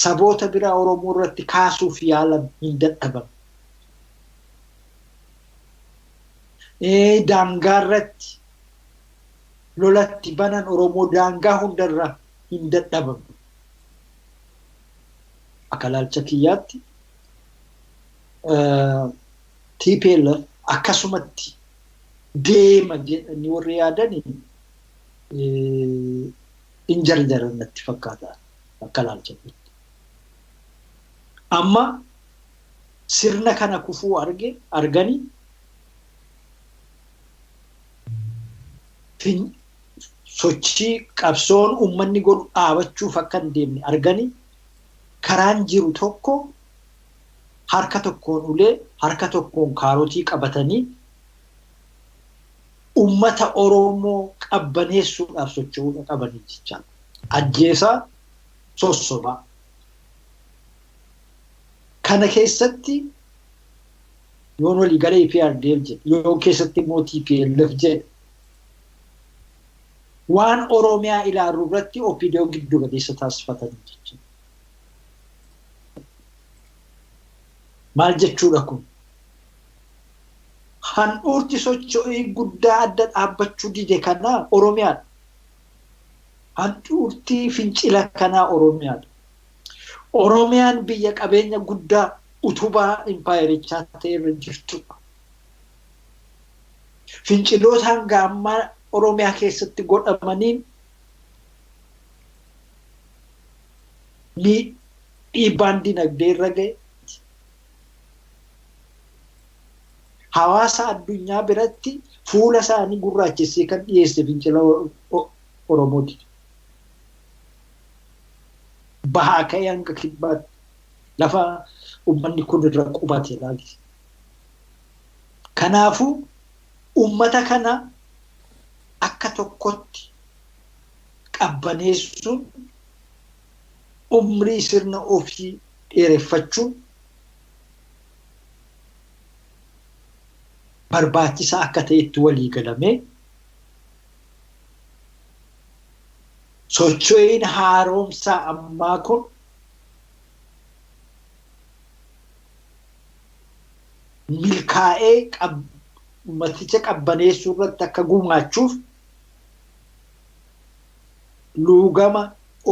Saboota biraa Oromoo irratti kaasuuf yaalan hin dadhaban. Daangaa irratti lolatti banan Oromoo daangaa hundarra hin dadhaban. Akka ilaalcha kiyyaatti TPLF akkasumatti deema jedhanii warri yaadanii hin jarjaran natti fakkaata akka ilaalcha kiyyaatti. Amma sirna kana kufuu arganii sochii qabsoon uummanni godhu dhaabachuuf akka hin deemne arganii karaan jiru tokko harka tokkoon ulee harka tokkoon kaarotii qabatanii uummata Oromoo qabbaneessuudhaaf socho'uudha qabanii jechaadha. Ajjeesaa sossobaa. Kana keessatti yoon walii galee EPRDF jedhe yoon keessatti immoo TPLF jedhe waan Oromiyaa ilaalu irratti OPDO giddu galeessa taasifatanii jechuudha. Maal jechuudha kun? Handhuurti socho'ii guddaa adda dhaabbachuu dide kanaa Oromiyaadha. Handhuurti fincila kanaa Oromiyaadha. Oromiyaan biyya qabeenya guddaa utubaa impaayerichaa ta'e irra jirtudha. Finciloota hanga ammaa Oromiyaa keessatti godhamaniin dhiibbaan dinagdee irra ga'e. Hawaasa addunyaa biratti fuula isaanii gurraachessee kan dhiyeesse fincila Oromooti. Bahaa ka'ee hanga kibbaatti lafa uummanni kun irra qubate ilaali. Kanaafuu uummata kana akka tokkotti qabbaneessuun umrii sirna ofii dheereffachuun barbaachisaa akka ta'etti walii galamee socho'iin haaromsaa ammaa kun milkaa'ee ummaticha qabbaneessuu irratti akka gumaachuuf Luugama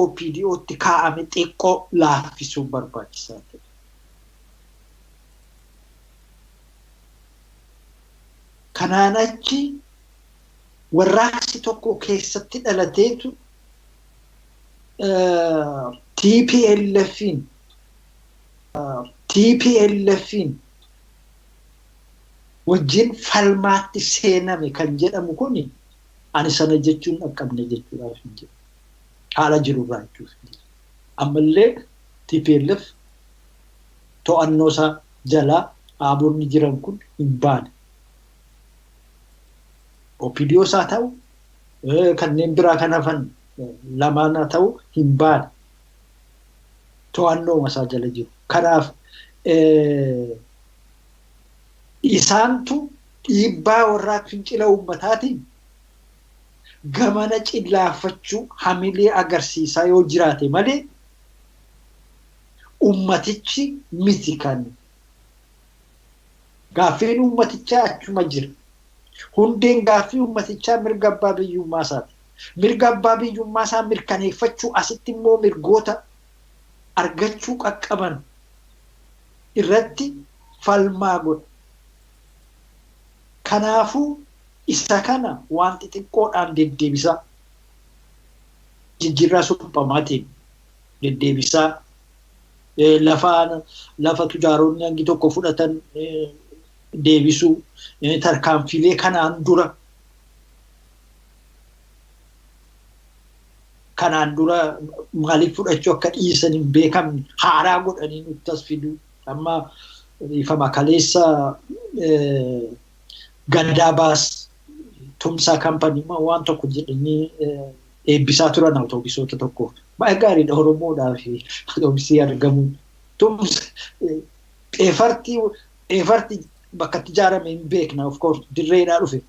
OPDOtti kaa'ame xiqqoo laaffisuun barbaachisaa ta'e. Kanaan achi warraaqsi tokko keessatti dhalateetu TPLFin wajjin falmaatti seename kan jedhamu kuni ani sana jechuun dhaqqabne jechuudhaaf hin jedhu. Haala jirurraa jechuuf hin jedhu. Ammallee TPLF to'annoo isaa jalaa dhaabonni jiran kun hin baane. OPDOs haa ta'u kanneen biraa kan hafan lamaan haa ta'u hin baane. To'annoo isaa jala jiru. Kanaaf isaantu dhiibbaa warraa fincila uummataatiin gamana cillaaffachuu hamilee agarsiisaa yoo jiraate malee ummatichi miti kan gaaffiin ummatichaa achuma jira. Hundeen gaaffii ummatichaa mirga abbaa biyyummaa isaati. Mirga abbaa biyyummaa isaa mirkaneeffachuu asitti immoo mirgoota argachuu qaqqaban irratti falmaa godha. Kanaafuu isa kana waan xixiqqoodhaan deddeebisaa jijjiirraa suphamaatiin deddeebisaa lafa tujaaronni hangi tokko fudhatan deebisuu tarkaanfilee kanaan dura maaliif fudhachuu akka dhiisan hin beekamne haaraa godhanii nutti as fiduu amma dhiifama kaleessa Gadaa Baas Tumsaa kampanii waan tokko jedhanii eebbisaa turan awutoobisoota tokko. Baay'ee gaariidha Oromoodhaa fi awutoobisii argamuun. Tumsa eefartii bakka itti ijaarame hin beekna of course dirreedhaa dhufe.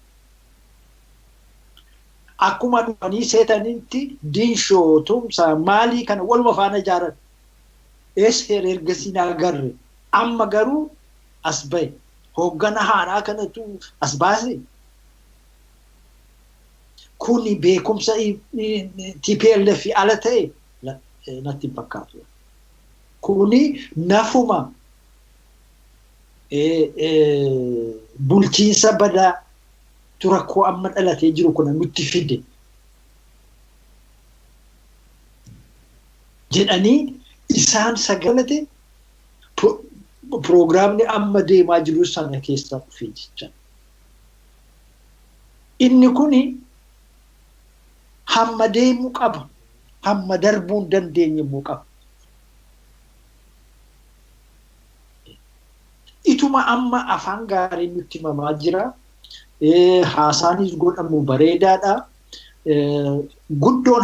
Akkuma dhufanii seetanitti Dinshoo Tumsaa maalii kana waluma faana ijaaran. Eessa ergasii na agarre amma garuu as bahe. Hooggana haaraa kanatu as baase. Kuni beekumsa TPLF ala ta'e natti hin fakkaatu. Kuni nafuma bulchiinsa badaa rakkoo amma dhalatee jiru kuna nutti fide jedhanii isaan sagalate piroogiraamni amma deemaa jiru sana keessaa dhufee jecha. Inni kuni hamma deemuu qaba. Hamma darbuu hin dandeenye immoo qaba. Ituma amma afaan gaariin nutti himamaa jira. Haasaanis godhamu bareedaadha. Guddoon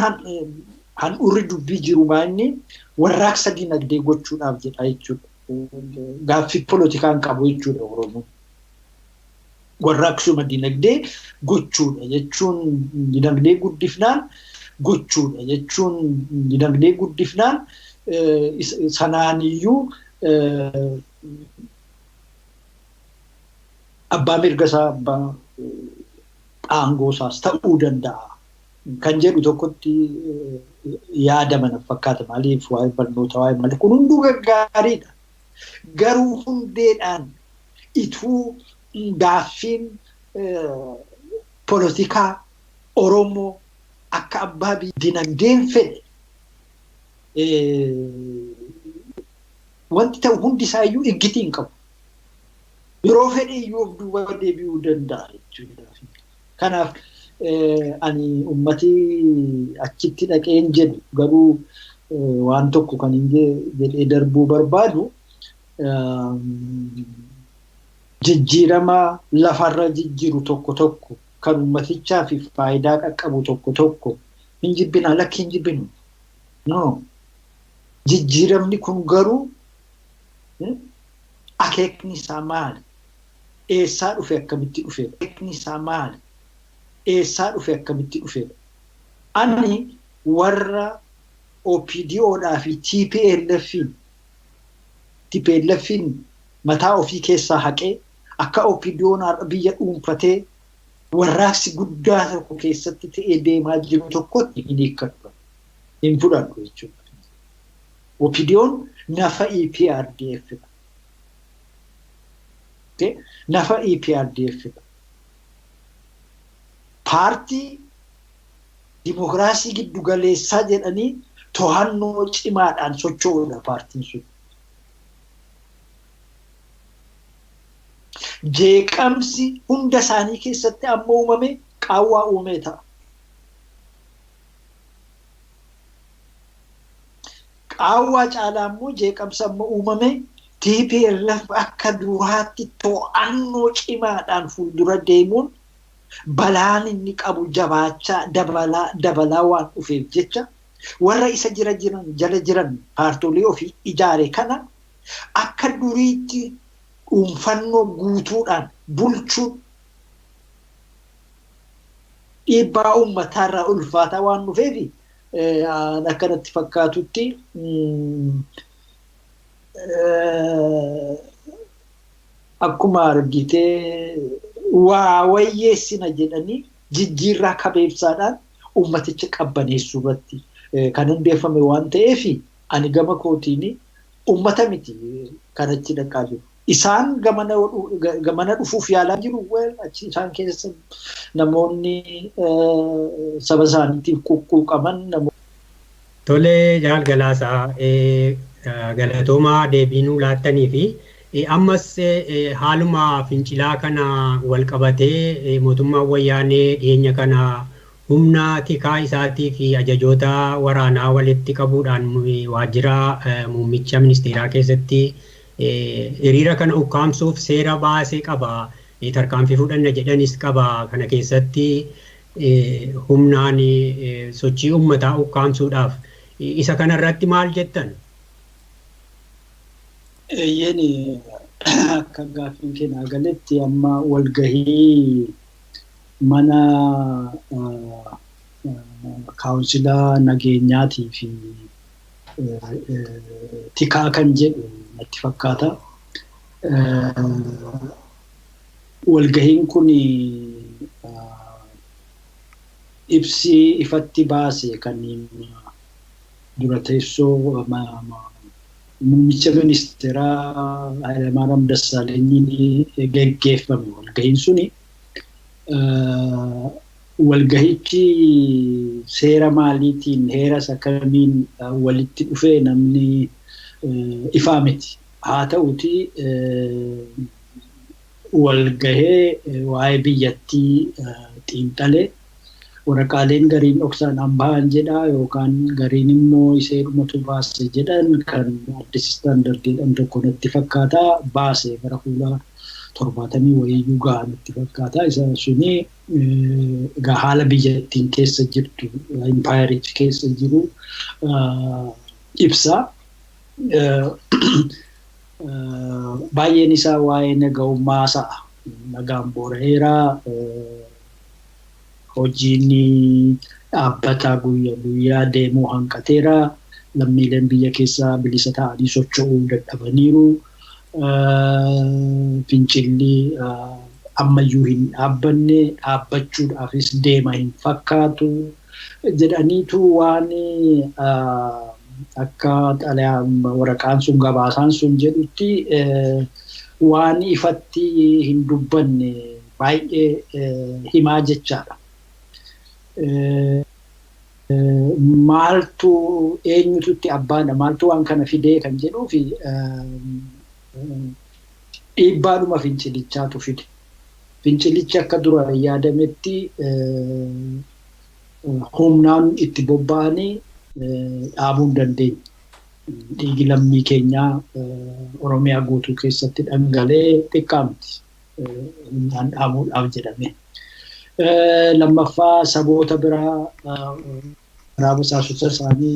handhuurri dubbii jiru maanni warraaqsa dinagdee gochuudhaaf jedha jechuudha. Gaaffii polotikaa hin qabu jechuudha Oromoon. Warraaqsuma dinagdee gochuudha jechuun dinagdee guddifnaan gochuudha jechuun dinagdee guddifnaan sanaaniyyuu abbaa mirga isaa abbaa aangoo isaas ta'uu danda'a kan jedhu tokkotti yaadama na fakkaata. Maaliif waa'ee barnoota waa'ee malee kun hunduu gaggaariidha. Garuu hundeedhaan ituu gaaffiin polotikaa Oromoo akka abbaa dinagdeen fedhe wanti ta'u hundi isaayyuu iggitii hin qabu. Yeroo fedhe iyyuu of duuba deebi'uu danda'a jechuudha. Kanaaf ani ummati achitti dhaqee hin jedhu garuu waan tokko kan hin jedhee darbuu barbaadu jijjiirama lafarra jijjiiru tokko tokko kan ummatichaa fi faayidaa qaqqabu tokko tokko hin jibbinaa lakki hin jibbinu. No. Jijjiiramni kun garuu akeekni isaa maali? Eessaa dhufe akkamitti dhufe? Akeekni isaa maali? Eessaa dhufe akkamitti dhufe? Ani warra OPDOdhaa fi TPLFin mataa ofii keessaa haqee akka OPDOn har'a biyya dhuunfatee warraaqsi guddaa tokko keessatti ta'ee deemaa jiru tokkotti hin hiikkatu. Hin fudhadhu jechuudha. OPDO'n nafa EPRDF dha. Nafa EPRDF dha. Paartii dimokiraasii giddu galeessaa jedhanii to'annoo cimaadhaan socho'uudha paartiin sun. Jeeqamsi hunda isaanii keessatti amma uumame qaawwaa uumee ta'a. Qaawwaa caalaa immoo jeeqamsa amma uumame TPLF akka duraatti to'annoo cimaadhaan fuuldura deemuun balaan inni qabu jabaachaa dabalaa dabalaa waan dhufeef jecha warra isa jira jiran jala jiran paartolee ofii ijaare kana akka duriitti dhuunfannoo guutuudhaan bulchuun dhiibbaa uummataarraa ulfaataa waan dhufeef akkanatti fakkaatutti akkuma argitee waa wayyeessina jedhanii jijjiirraa kabeebsaadhaan uummaticha qabbaneessuu irratti kan hundeeffame waan ta'eef ani gama kootiin uummata miti kanatti dhaqaa jiru. Isaan gamana dhufuuf yaalaa jiru achi isaan keessa namoonni saba isaaniitiif quqquuqaman. Tolee Jaal Galaasaa galatoomaa deebii nuu laattanii fi ammas haaluma fincilaa kana wal qabatee mootummaan wayyaanee dhiyeenya kana humna tikaa isaatii fi ajajoota waraanaa walitti qabuudhaan waajjira muummicha ministeeraa keessatti hiriira kana ukkaamsuuf seera baasee qaba. Tarkaanfii fudhanna jedhanis qaba. Kana keessatti humnaan sochii uummataa ukkaamsuudhaaf isa kanarratti maal jettan? Eeyyeen akka gaaffiin keenya galetti amma walgahii mana kaawunsilaa nageenyaatii fi tikaa kan jedhu natti fakkaata. Walgahiin kun ibsi ifatti baase kan dura teessoo muummicha ministeeraa Hayilamaariyaam Dassaalenyiin geggeeffame walgahiin suni. Walgahichi seera maaliitiin heera isa kamiin walitti dhufee namni ifaa miti. Haa ta'uti walgahee waa'ee biyyattii xiinxalee waraqaaleen gariin dhoksaadhaan bahan jedha yookaan gariin immoo isee dhumatu baase jedhan kan Addis Standard jedhan tokko natti fakkaata baase gara fuula 70 wayiyyuu gahaa natti fakkaata. Isa suni egaa haala biyyattiin keessa jirtu impaayerichi keessa jiru ibsa. Baay'een isaa waa'ee nagahummaa sa'a. Nagaan boora'eera. Hojiin dhaabbataa guyyaa guyyaa deemuu hanqateera. Lammiileen biyya keessaa bilisa ta'anii socho'uu dadhabaniiru. Fincilli ammayyuu hin dhaabbanne dhaabbachuudhaafis deema hin fakkaatu jedhaniitu waan akka waraqaan sun gabaasaan sun jedhutti waan ifatti hin dubbanne baay'ee himaa jechaadha. Maaltu eenyututti abbaadha maaltu waan kana fidee kan jedhuu fi dhiibbaadhuma fincilichaatu fide. Fincilichi akka dura yaadametti humnaan itti bobba'anii dhaabuu hin dandeenye. Dhiigi lammii keenyaa Oromiyaa guutuu keessatti dhangala'ee xiqqaa miti. Humnaan dhaabuudhaaf jedhame. Lammaffaa saboota biraa karaa basaasota isaanii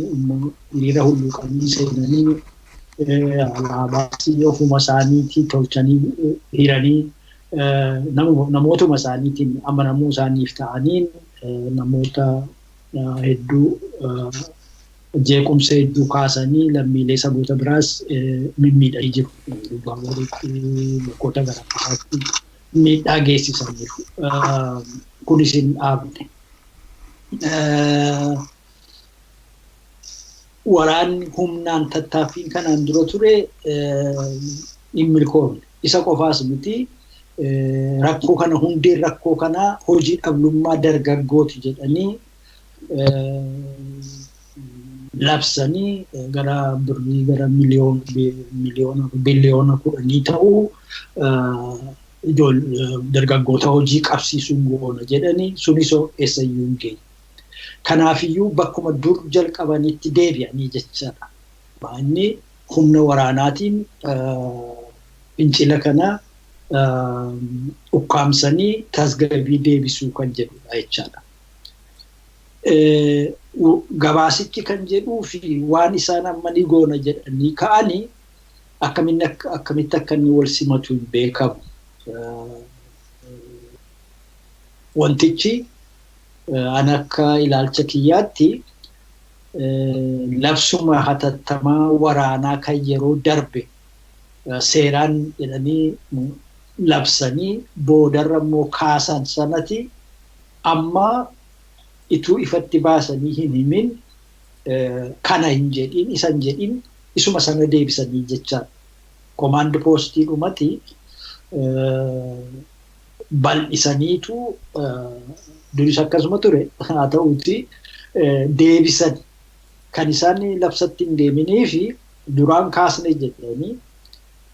hiriira hulluuqanii seenanii alaabaa ofuma isaaniitii tolchanii hiranii namootuma isaaniitiin amanamuu isaaniif ta'aniin namoota hedduu jeequmsa hedduu kaasanii lammiilee saboota biraas mimmiidhanii jiru. Bakkoota garaagaraatti miidhaa geessisaniiru. Kunis hin dhaabne. Waraanni humnaan tattaaffiin kanaan dura ture hin milkoomne. Isa qofaas miti, rakkoo kana hundeen rakkoo kanaa hojii dhabdummaa dargaggooti jedhanii labsanii gara birrii gara miliyoona 10 biliyoona ta'uu dargaggoota hojii qabsiisuun goona jedhanii, sunis eessayyuu hin geenye. Kanaafiyyuu bakkuma dur jalqabanitti deebi'anii jechaadha. Inni humna waraanaatiin fincila kana ukkaamsanii tasgabbii deebisuu kan jedhudha jechaadha. Gabaasichi kan jedhuu fi waan isaan amma ni goona jedhanii ka'anii akkamitti akka inni wal simatu hin beekamu. Wantichi an akka ilaalcha kiyyaatti labsuma hatattamaa waraanaa kan yeroo darbe seeraan jedhanii labsanii boodarra immoo kaasan sanati amma ituu ifatti baasanii hin himin, kana hin jedhin, isa hin jedhin, isuma sana deebisanii jechaadha. Command postii dhumati bal'isaniitu, duris akkasuma ture, haa ta'uuti deebisan. Kan isaan labsatti hin deeminii fi duraan kaasne jedhanii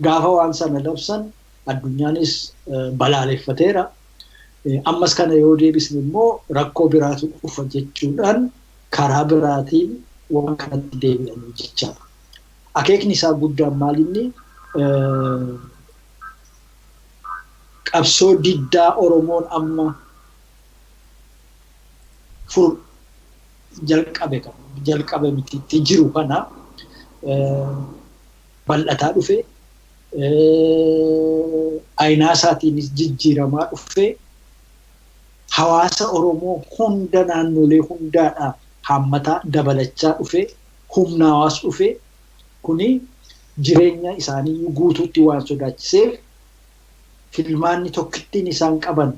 gaafa waan sana labsan addunyaanis balaaleffateera. Ammas kana yoo deebisne immoo rakkoo biraatu dhufa jechuudhaan karaa biraatiin waan kanatti deebi'anii jechaadha. Akeekni isaa guddaan maalinni? Qabsoo diddaa Oromoon amma fur jalqabe, jalqabe miti, jiru kana bal'ataa dhufe, aynaa isaatiinis jijjiiramaa dhufe, hawaasa Oromoo hunda naannolee hundaadhaa haammataa dabalachaa dhufe, humnaawaas dhufe. Kuni jireenya isaanii guutuutti waan sodaachiseef, filmaanni tokkittiin isaan qaban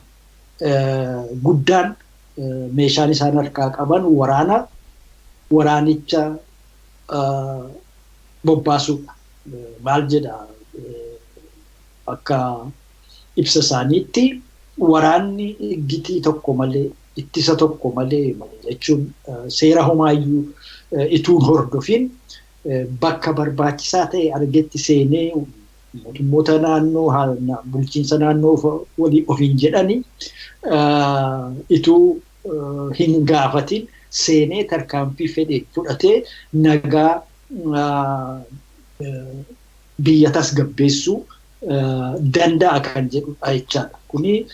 guddaan, meeshaan isaan harkaa qaban waraana, waraanicha bobbaasuudha. Maal jedha? Akka ibsa isaaniitti waraanni gitii tokko malee, ittisa tokko malee jechuun seera homaayyuu ituun hordofin bakka barbaachisaa ta'e argetti seenee mootummoota naannoo, bulchiinsa naannoo walii ofiin jedhani ituu hin gaafatin seenee tarkaanfii fedhe fudhatee nagaa biyya tasgabbeessuu danda'a kan jedhudha jechaadha. Kuni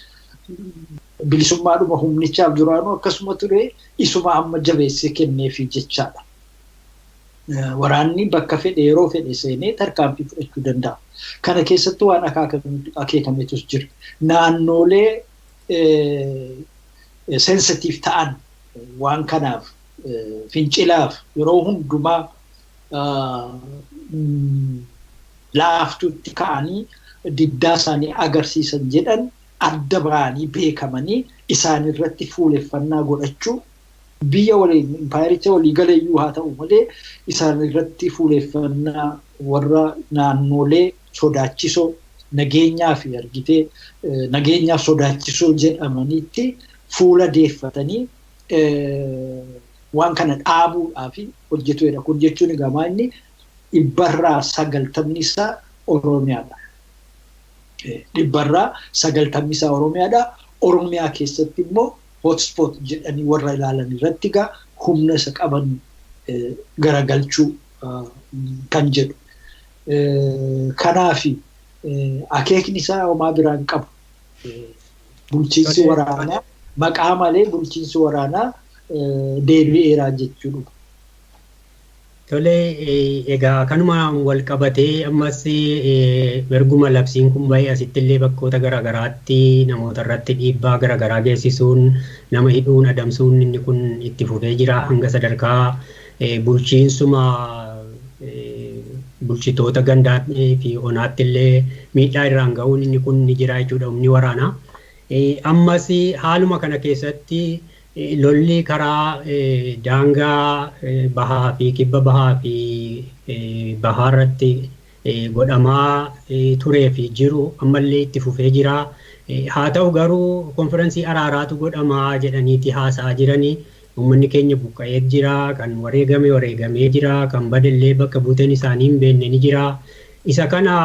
bilisummaadhuma humnichaaf duraanuu akkasuma ture, isuma amma jabeessee kenneefi jechaadha. Waraanni bakka fedhe yeroo fedhe seenee tarkaanfii fudhachuu danda'a. Kana keessatti waan akeekametus jira. Naannoolee sensitiif ta'an, waan kanaaf fincilaaf yeroo hundumaa laaftuutti ka'anii diddaa isaanii agarsiisan jedhan adda ba'anii beekamanii isaan irratti fuuleffannaa godhachuu, biyya waliin impaayericha walii galeeyyuu haa ta'u malee, isaan irratti fuuleffannaa warra naannolee sodaachisoo nageenyaa fi argitee nageenyaaf sodaachisoo jedhamanitti fuula deeffatanii waan kana dhaabuudhaaf hojjetudha. Kun jechuun egaa inni 90% isaa Oromiyaadha. 90% isaa Oromiyaadha. Oromiyaa keessatti immoo hotspot jedhanii warra ilaalan irratti egaa humna isa qaban garagalchuu kan jedhu. Kanaafi akeekni isaa homaa biraan qabu. Bulchiinsi waraanaa maqaa malee bulchiinsi waraanaa deebi'eera jechuudha. Tole, egaa kanuma wal qabatee ammas erguma labsiin kun bahee asitti illee bakkoota garaagaraatti namoota irratti dhiibbaa garaagaraa geessisuun, nama hidhuun, adamsuun inni kun itti fufee jira, hanga sadarkaa bulchiinsuma bulchitoota gandaa fi onaatti illee miidhaa irraan ga'uun inni kun ni jira jechuudha, humni waraanaa. Ammas haaluma kana keessatti Lolli karaa daangaa bahaa fi kibba bahaa fi bahaa irratti godhamaa turee fi jiru ammallee itti fufee jira. Haa ta'u garuu konfiraansii araaraatu godhamaa jedhaniiti haasa'aa jiranii. Uummanni keenya buqqa'ee jira, kan wareegame wareegamee jira, kan badellee bakka buuteen isaanii hin beekne ni jira. Isa kana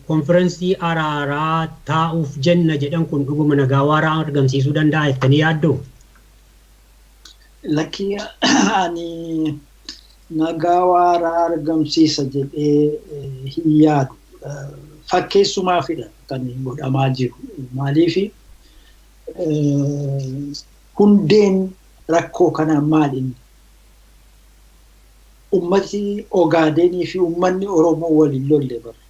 konfiraansii araaraa taa'uuf jenna jedhan kun dhuguma nagaa waaraa argamsiisuu danda'a jettanii yaadduu? Lakkii, ani nagaa waaraa argamsiisa jedhee hin yaadu. Fakkeessumaafidha kan godhamaa jiru. Maaliif hundeen rakkoo kanaa maal inni? Ummati Ogaadenii fi uummanni Oromoo waliin lolle bara.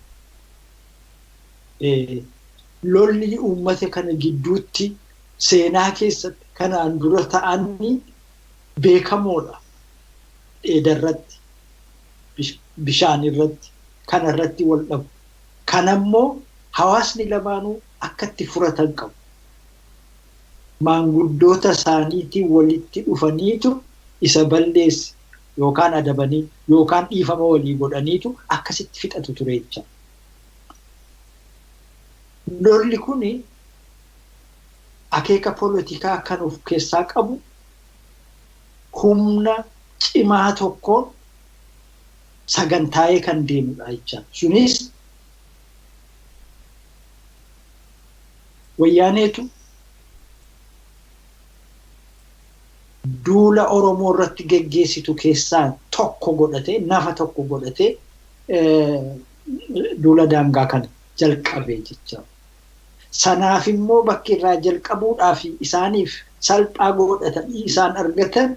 Lolli uummata kana gidduutti seenaa keessatti kanaan dura ta'anii beekamoodha. Dheedarratti, bishaan irratti, kanarratti wal dhabu. Kanammoo hawaasni lamaanuu akka itti furatan qabu. Maanguddoota isaaniitiin walitti dhufaniitu isa balleesse yookaan adabanii yookaan dhiifama walii godhaniitu akkasitti fixatu ture jecha. Lolli kuni akeeka polotikaa kan of keessaa qabu, humna cimaa tokkoon sagantaa'ee kan deemudha jecha. Sunis Wayyaaneetu duula Oromoo irratti geggeessitu keessaa tokko godhatee, nafa tokko godhatee duula daangaa kana jalqabee jecha. Sanaaf immoo bakki irraa jalqabuudhaaf isaaniif salphaa godhatanii isaan argatan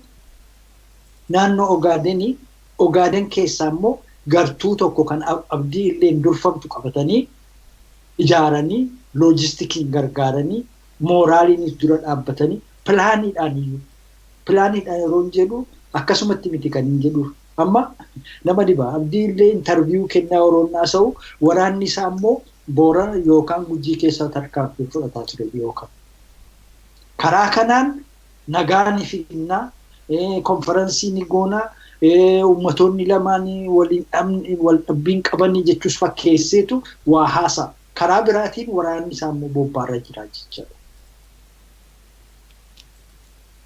naannoo Ogaadenii, Ogaaden keessaa immoo gartuu tokko kan Abdii Illeen durfamtu qabatanii ijaaranii, loojistikiin gargaaranii, mooraaliinis dura dhaabbatanii, pilaaniidhaan iyyuu, pilaaniidhaan yeroo jedhu akkasumatti miti kan hin jedhuuf. Amma nama dhiba, Abdii Illee interview kennaa yeroo haasa'u, waraanni isaa immoo Boorana yookaan Gujii keessaa tarkaanfii fudhataa ture yookaan. Karaa kanaan nagaa ni finnaa, konferansii ni goonaa, ummatoonni lamaan waliin wal dhabbiin qabanii jechuus fakkeesseetu waa haasa'a. Karaa biraatiin waraanni isaa immoo bobbaarra jira jechaadha.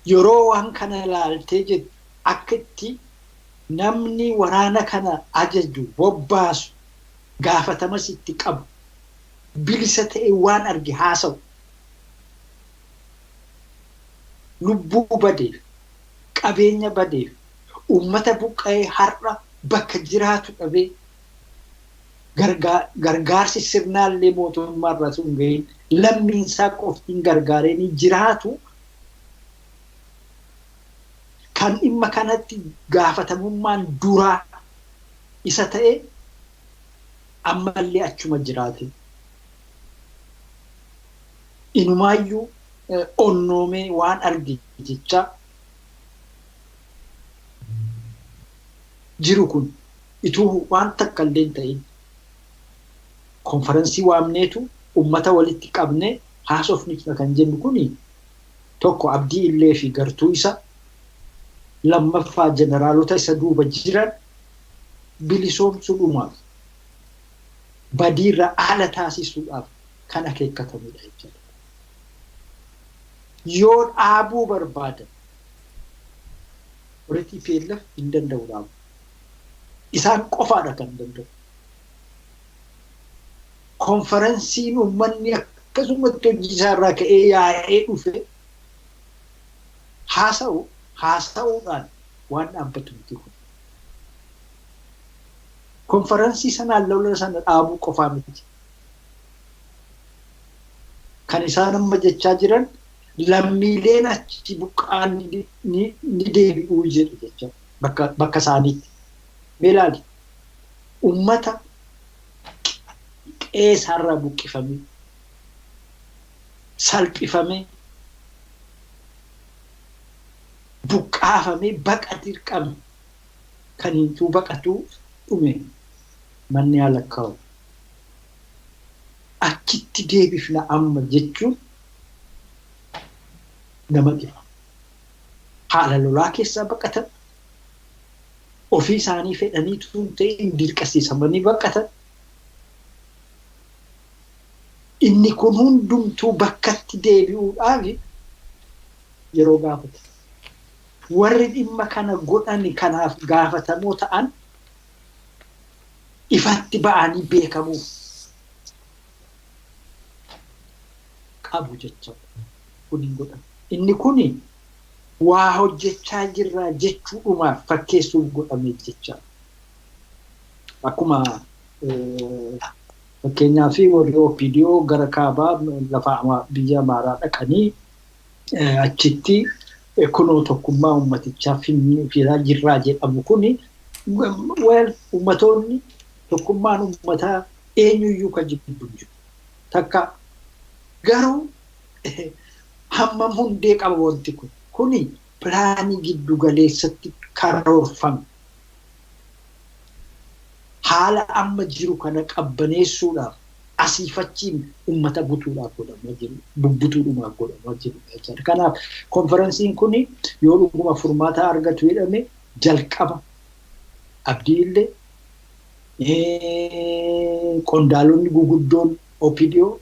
Yeroo waan kana ilaaltee jettu, akka itti namni waraana kana ajaju, bobbaasu, gaafatamas itti qabu, bilisa ta'e waan arge haasa'u. Lubbuu badeef, qabeenya badeef, uummata buqqa'ee har'a bakka jiraatu dhabee, gargaarsi sirnaallee mootummaarraa sun gahin lammiinsaa qoftiin gargaaranii jiraatu, kan dhimma kanatti gaafatamummaan duraa isa ta'e ammallee achuma jiraate. Inumaayyuu onnoomee waan arge jecha jiru kun ituu waan takka illee hin ta'in konferansii waamneetu ummata walitti qabne haasofni kan jennu kuni, tokko Abdii Illee fi gartuu isa, lammaffaa jeneraalota isa duuba jiran bilisoomsuudhumaaf, badiirra haala taasisuudhaaf kan akeekkatamedha jechuudha. Yoo dhaabuu barbaadan, warri TPLF hin danda'u dhaabu. Isaan qofaadha kan danda'u. Konferensiin uummanni akkasumatti hojii isaarraa ka'ee yaa'ee dhufe haasa'u haasa'uudhaan waan dhaabbatu miti kun. Konferensii sanaan lola sana dhaabuu qofaa miti. Kan isaan amma jechaa jiran lammiileen achi buqqaan ni deebi'uu jedhu jecha bakka isaaniitti. Mee ilaali, uummata qe'ee isaarraa buqqifamee, salphifamee, buqqaafamee, baqa dirqame, kan hintuu baqatuu dhume manni haala kaa'u. Achitti deebifna amma jechuun nama dhiba. Haala lolaa keessaa baqatan. Ofii isaanii fedhanii tun ta'in dirqisiisamanii baqatan. Inni kun hundumtuu bakkatti deebi'uudhaaf yeroo gaafata. Warri dhimma kana godhani kanaaf gaafatamoo ta'an ifatti ba'anii beekamuu qabu jechuudha. Kun hin godhamu. Inni kuni waa hojjechaa jirraa jechuudhumaaf fakkeessuuf godhame jechaadha. Akkuma fakkeenyaaf warri OPDO gara kaabaa lafa biyya Amaaraa dhaqanii achitti kunoo tokkummaa uummatichaa fidaa jirraa jedhamu kuni ummatoonni tokkummaan uummataa eenyuyyuu kan jibbu hin jiru. Takka garuu hammam hundee qaba wanti kun. Kuni pilaanii giddu galeessatti karoorfame. Haala amma jiru kana qabbaneessuudhaaf asiifachiin uummata butuudhaaf godhamaa jiru, bubbutuudhumaaf godhamaa jiru jechaadha. Kanaaf konferensiin kun yoo dhuguma furmaata argatu jedhame jalqaba Abdii illee qondaalonni guguddoon OPDO,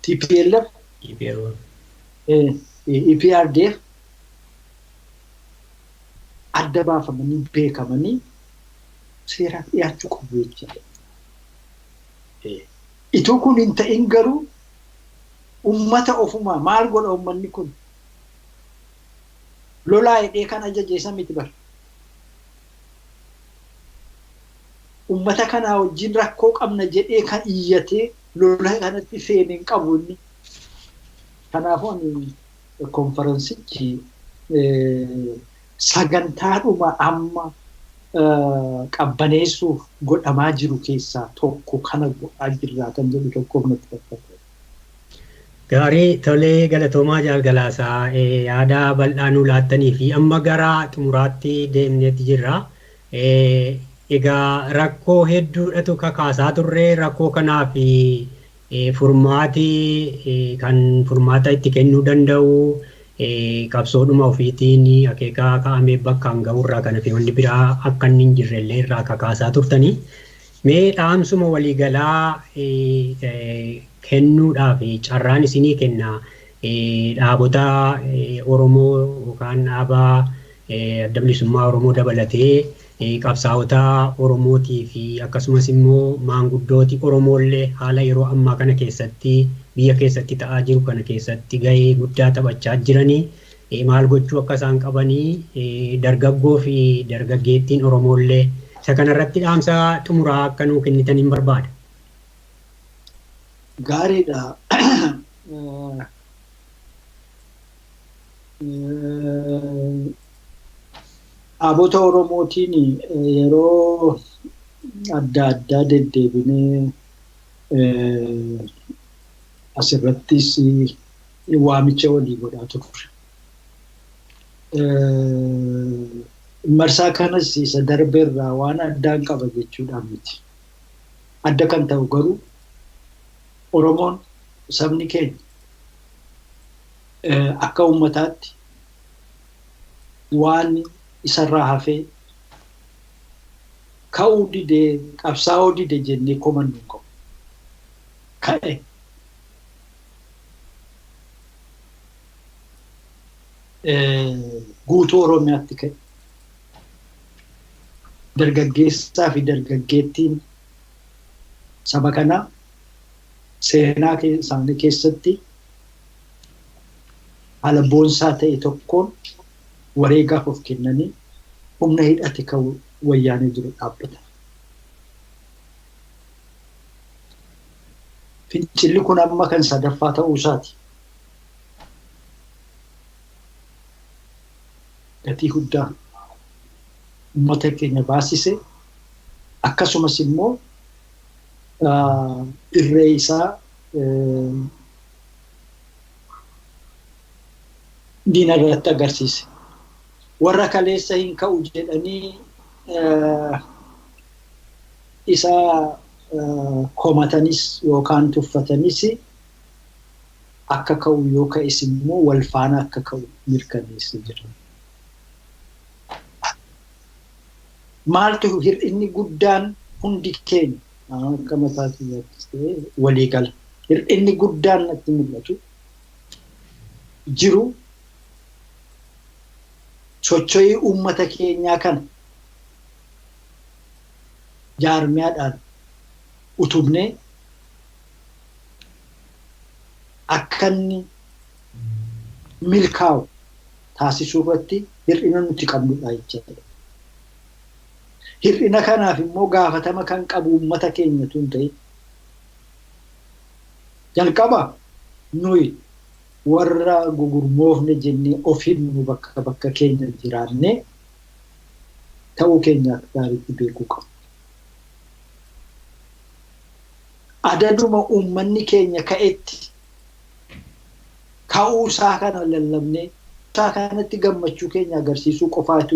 TPLF, EPRDF adda baafamanii beekamanii seeraaf dhiyaachuu qabu jechaadha. Ituu kun hin ta'in garuu uummata ofumaa maal godha uummanni kun? Lolaa hidhee kan ajaje isa miti bara. Uummata kanaa wajjin rakkoo qabna jedhee kan iyyatee lola kanatti seene hin qabu inni. Kanaafuu ani konferensichi sagantaadhuma amma qabbaneessuuf godhamaa jiru keessaa tokko kana godhaa jirraa kan jedhu tokkoof natti fakkaata. Gaarii tolee galatoomaa jaalgalaasaa yaada bal'aa nuu laattanii fi amma gara xumuraatti deemneetti jirra. Egaa rakkoo hedduudhatu kakaasaa turre rakkoo kanaaf furmaati kan furmaata itti kennuu danda'u qabsoodhuma ofiitiin akeekaa kaa'amee bakkaan ga'urraa kana fi wanni biraa akka inni hin jirre illee irraa kakaasaa turtanii. Mee dhaamsuma waliigalaa kennuudhaaf carraan isinii kenna dhaabota Oromoo yookaan dhaaba adda bilisummaa Oromoo dabalatee qabsaa'ota Oromootii fi akkasumas immoo maanguddooti Oromoollee haala yeroo ammaa kana keessatti biyya keessatti ta'aa jiru kana keessatti gahee guddaa taphachaa jiranii maal gochuu akka isaan qabanii dargaggoo fi dargaggeettiin Oromoollee isa kanarratti dhaamsa xumuraa akka nuu kennitan hin barbaada. Gaariidha. Dhaabota Oromootiin yeroo adda addaa deddeebinee asirrattis waamicha walii godhaa turre. Marsaa kanas isa darbeerraa waan addaan qaba jechuudhaan miti. Adda kan ta'u garuu Oromoon sabni keenya akka uummataatti waan isarraa hafee ka'uu didee qabsaa'uu dide jennee komannu hin qabu. Ka'e. Guutuu Oromiyaatti ka'e. Dargaggeessaa fi dargaggeettiin saba kanaa seenaa isaanii keessatti haala boonsaa ta'e tokkoon wareegaaf of kennanii humna hidhate kan wayyaanee jiru dhaabbatan. Fincilli kun amma kan sadaffaa ta'uu isaati. Gatii guddaa uummata keenya baasise akkasumas immoo irree isaa diina irratti agarsiise. Warra kaleessa hin ka'u jedhanii isa komatanis yookaan tuffatanis akka ka'u yoo ka'es immoo wal faana akka ka'u mirkaneessee jira. Maaltu hir'inni guddaan hundi keenya akka mataa kiyyaattis ta'e waliigala. Hir'inni guddaan natti mul'atu jiru socho'ii uummata keenyaa kana jaarmiyaadhaan utubnee akka inni milkaa'u taasisuu irratti hir'ina nuti qabnudha jechuudha. Hir'ina kanaaf immoo gaafatama kan qabu uummata keenyatu hin ta'in. Jalqaba nuyi warra gugurmoofne jennee of himnu bakka bakka keenya jiraannee ta'uu keenya akka gaariitti beekuu qabna. Adaduma uummanni keenya ka'etti ka'uu isaa kana lallabnee isaa kanatti gammachuu keenya agarsiisuu qofaatu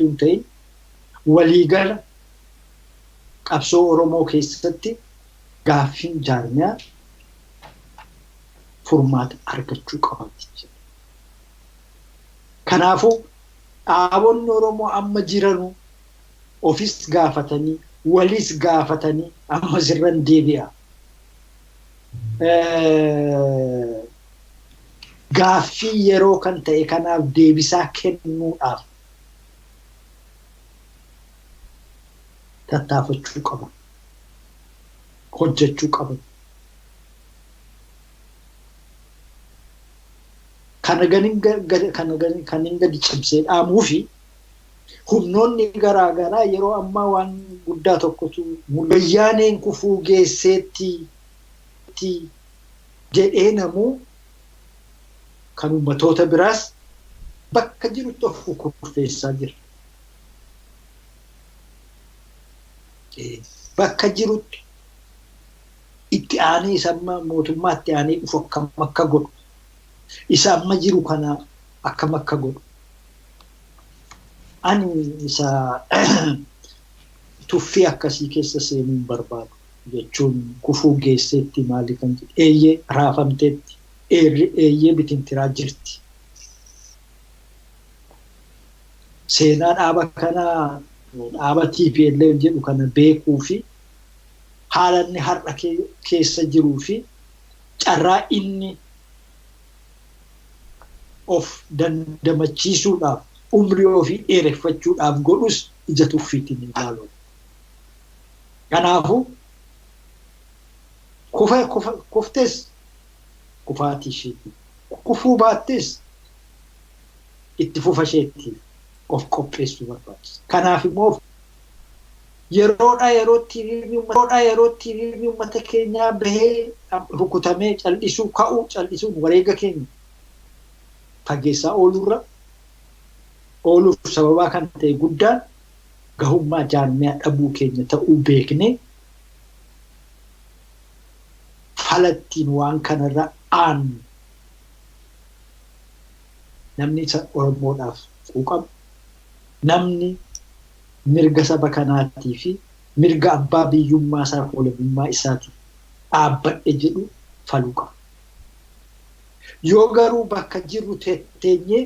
hin ta'in waliigala qabsoo Oromoo keessatti gaaffiin jaarmiyaa furmaata argachuu qaba jechuudha. Kanaafuu dhaabonni Oromoo amma jiranu ofis gaafatanii walis gaafatanii amma sirran deebi'a. Gaaffii yeroo kan ta'e kanaaf deebisaa kennuudhaaf tattaafachuu qaban, hojjechuu qaban. Kana ganin gadi cimsee dhaamuu fi humnoonni garaa garaa yeroo ammaa waan guddaa tokkotu wayyaaneen kufuu geesseetti jedhee namuu kan uummatoota biraas bakka jirutti of kurfeessaa jira. Bakka jirutti itti aanee isa amma mootummaatti aanee dhufu akkam akka godhu, isa amma jiru kana akkam akka godhu. Ani isa tuffii akkasii keessa seenuu hin barbaadu jechuun kufuu geesseetti maali kan jedhu eeyyee raafamteetti eeyyee bitintiraa jirti. Seenaa dhaaba kanaa dhaaba TPLF jedhu kana beekuu fi haala inni har'a keessa jiruu fi carraa inni of dandamachiisuudhaaf umrii ofii dheereffachuudhaaf godhus ija tuffiitiin hin ilaalu. Kanaafuu kuftes kufaatii isheetii, kufuu baattes itti fufa isheetii of qopheessuu barbaachisa. Kanaaf immoo yeroodhaa yerootti hiriirri uummata keenyaa bahee rukutamee cal'isuu ka'uu cal'isuun wareega keenya fageessaa ooluurra ooluuf sababaa kan ta'e guddaan gahummaa jaarmiyaa dhabuu keenya ta'uu beeknee falattiin waan kanarra aannu namni isa Oromoodhaaf quuqamu, namni mirga saba kanaatii fi mirga abbaa biyyummaa isaa fi walabummaa isaatiif dhaabbadhe jedhu faluu qaba. Yoo garuu bakka jirru teenyee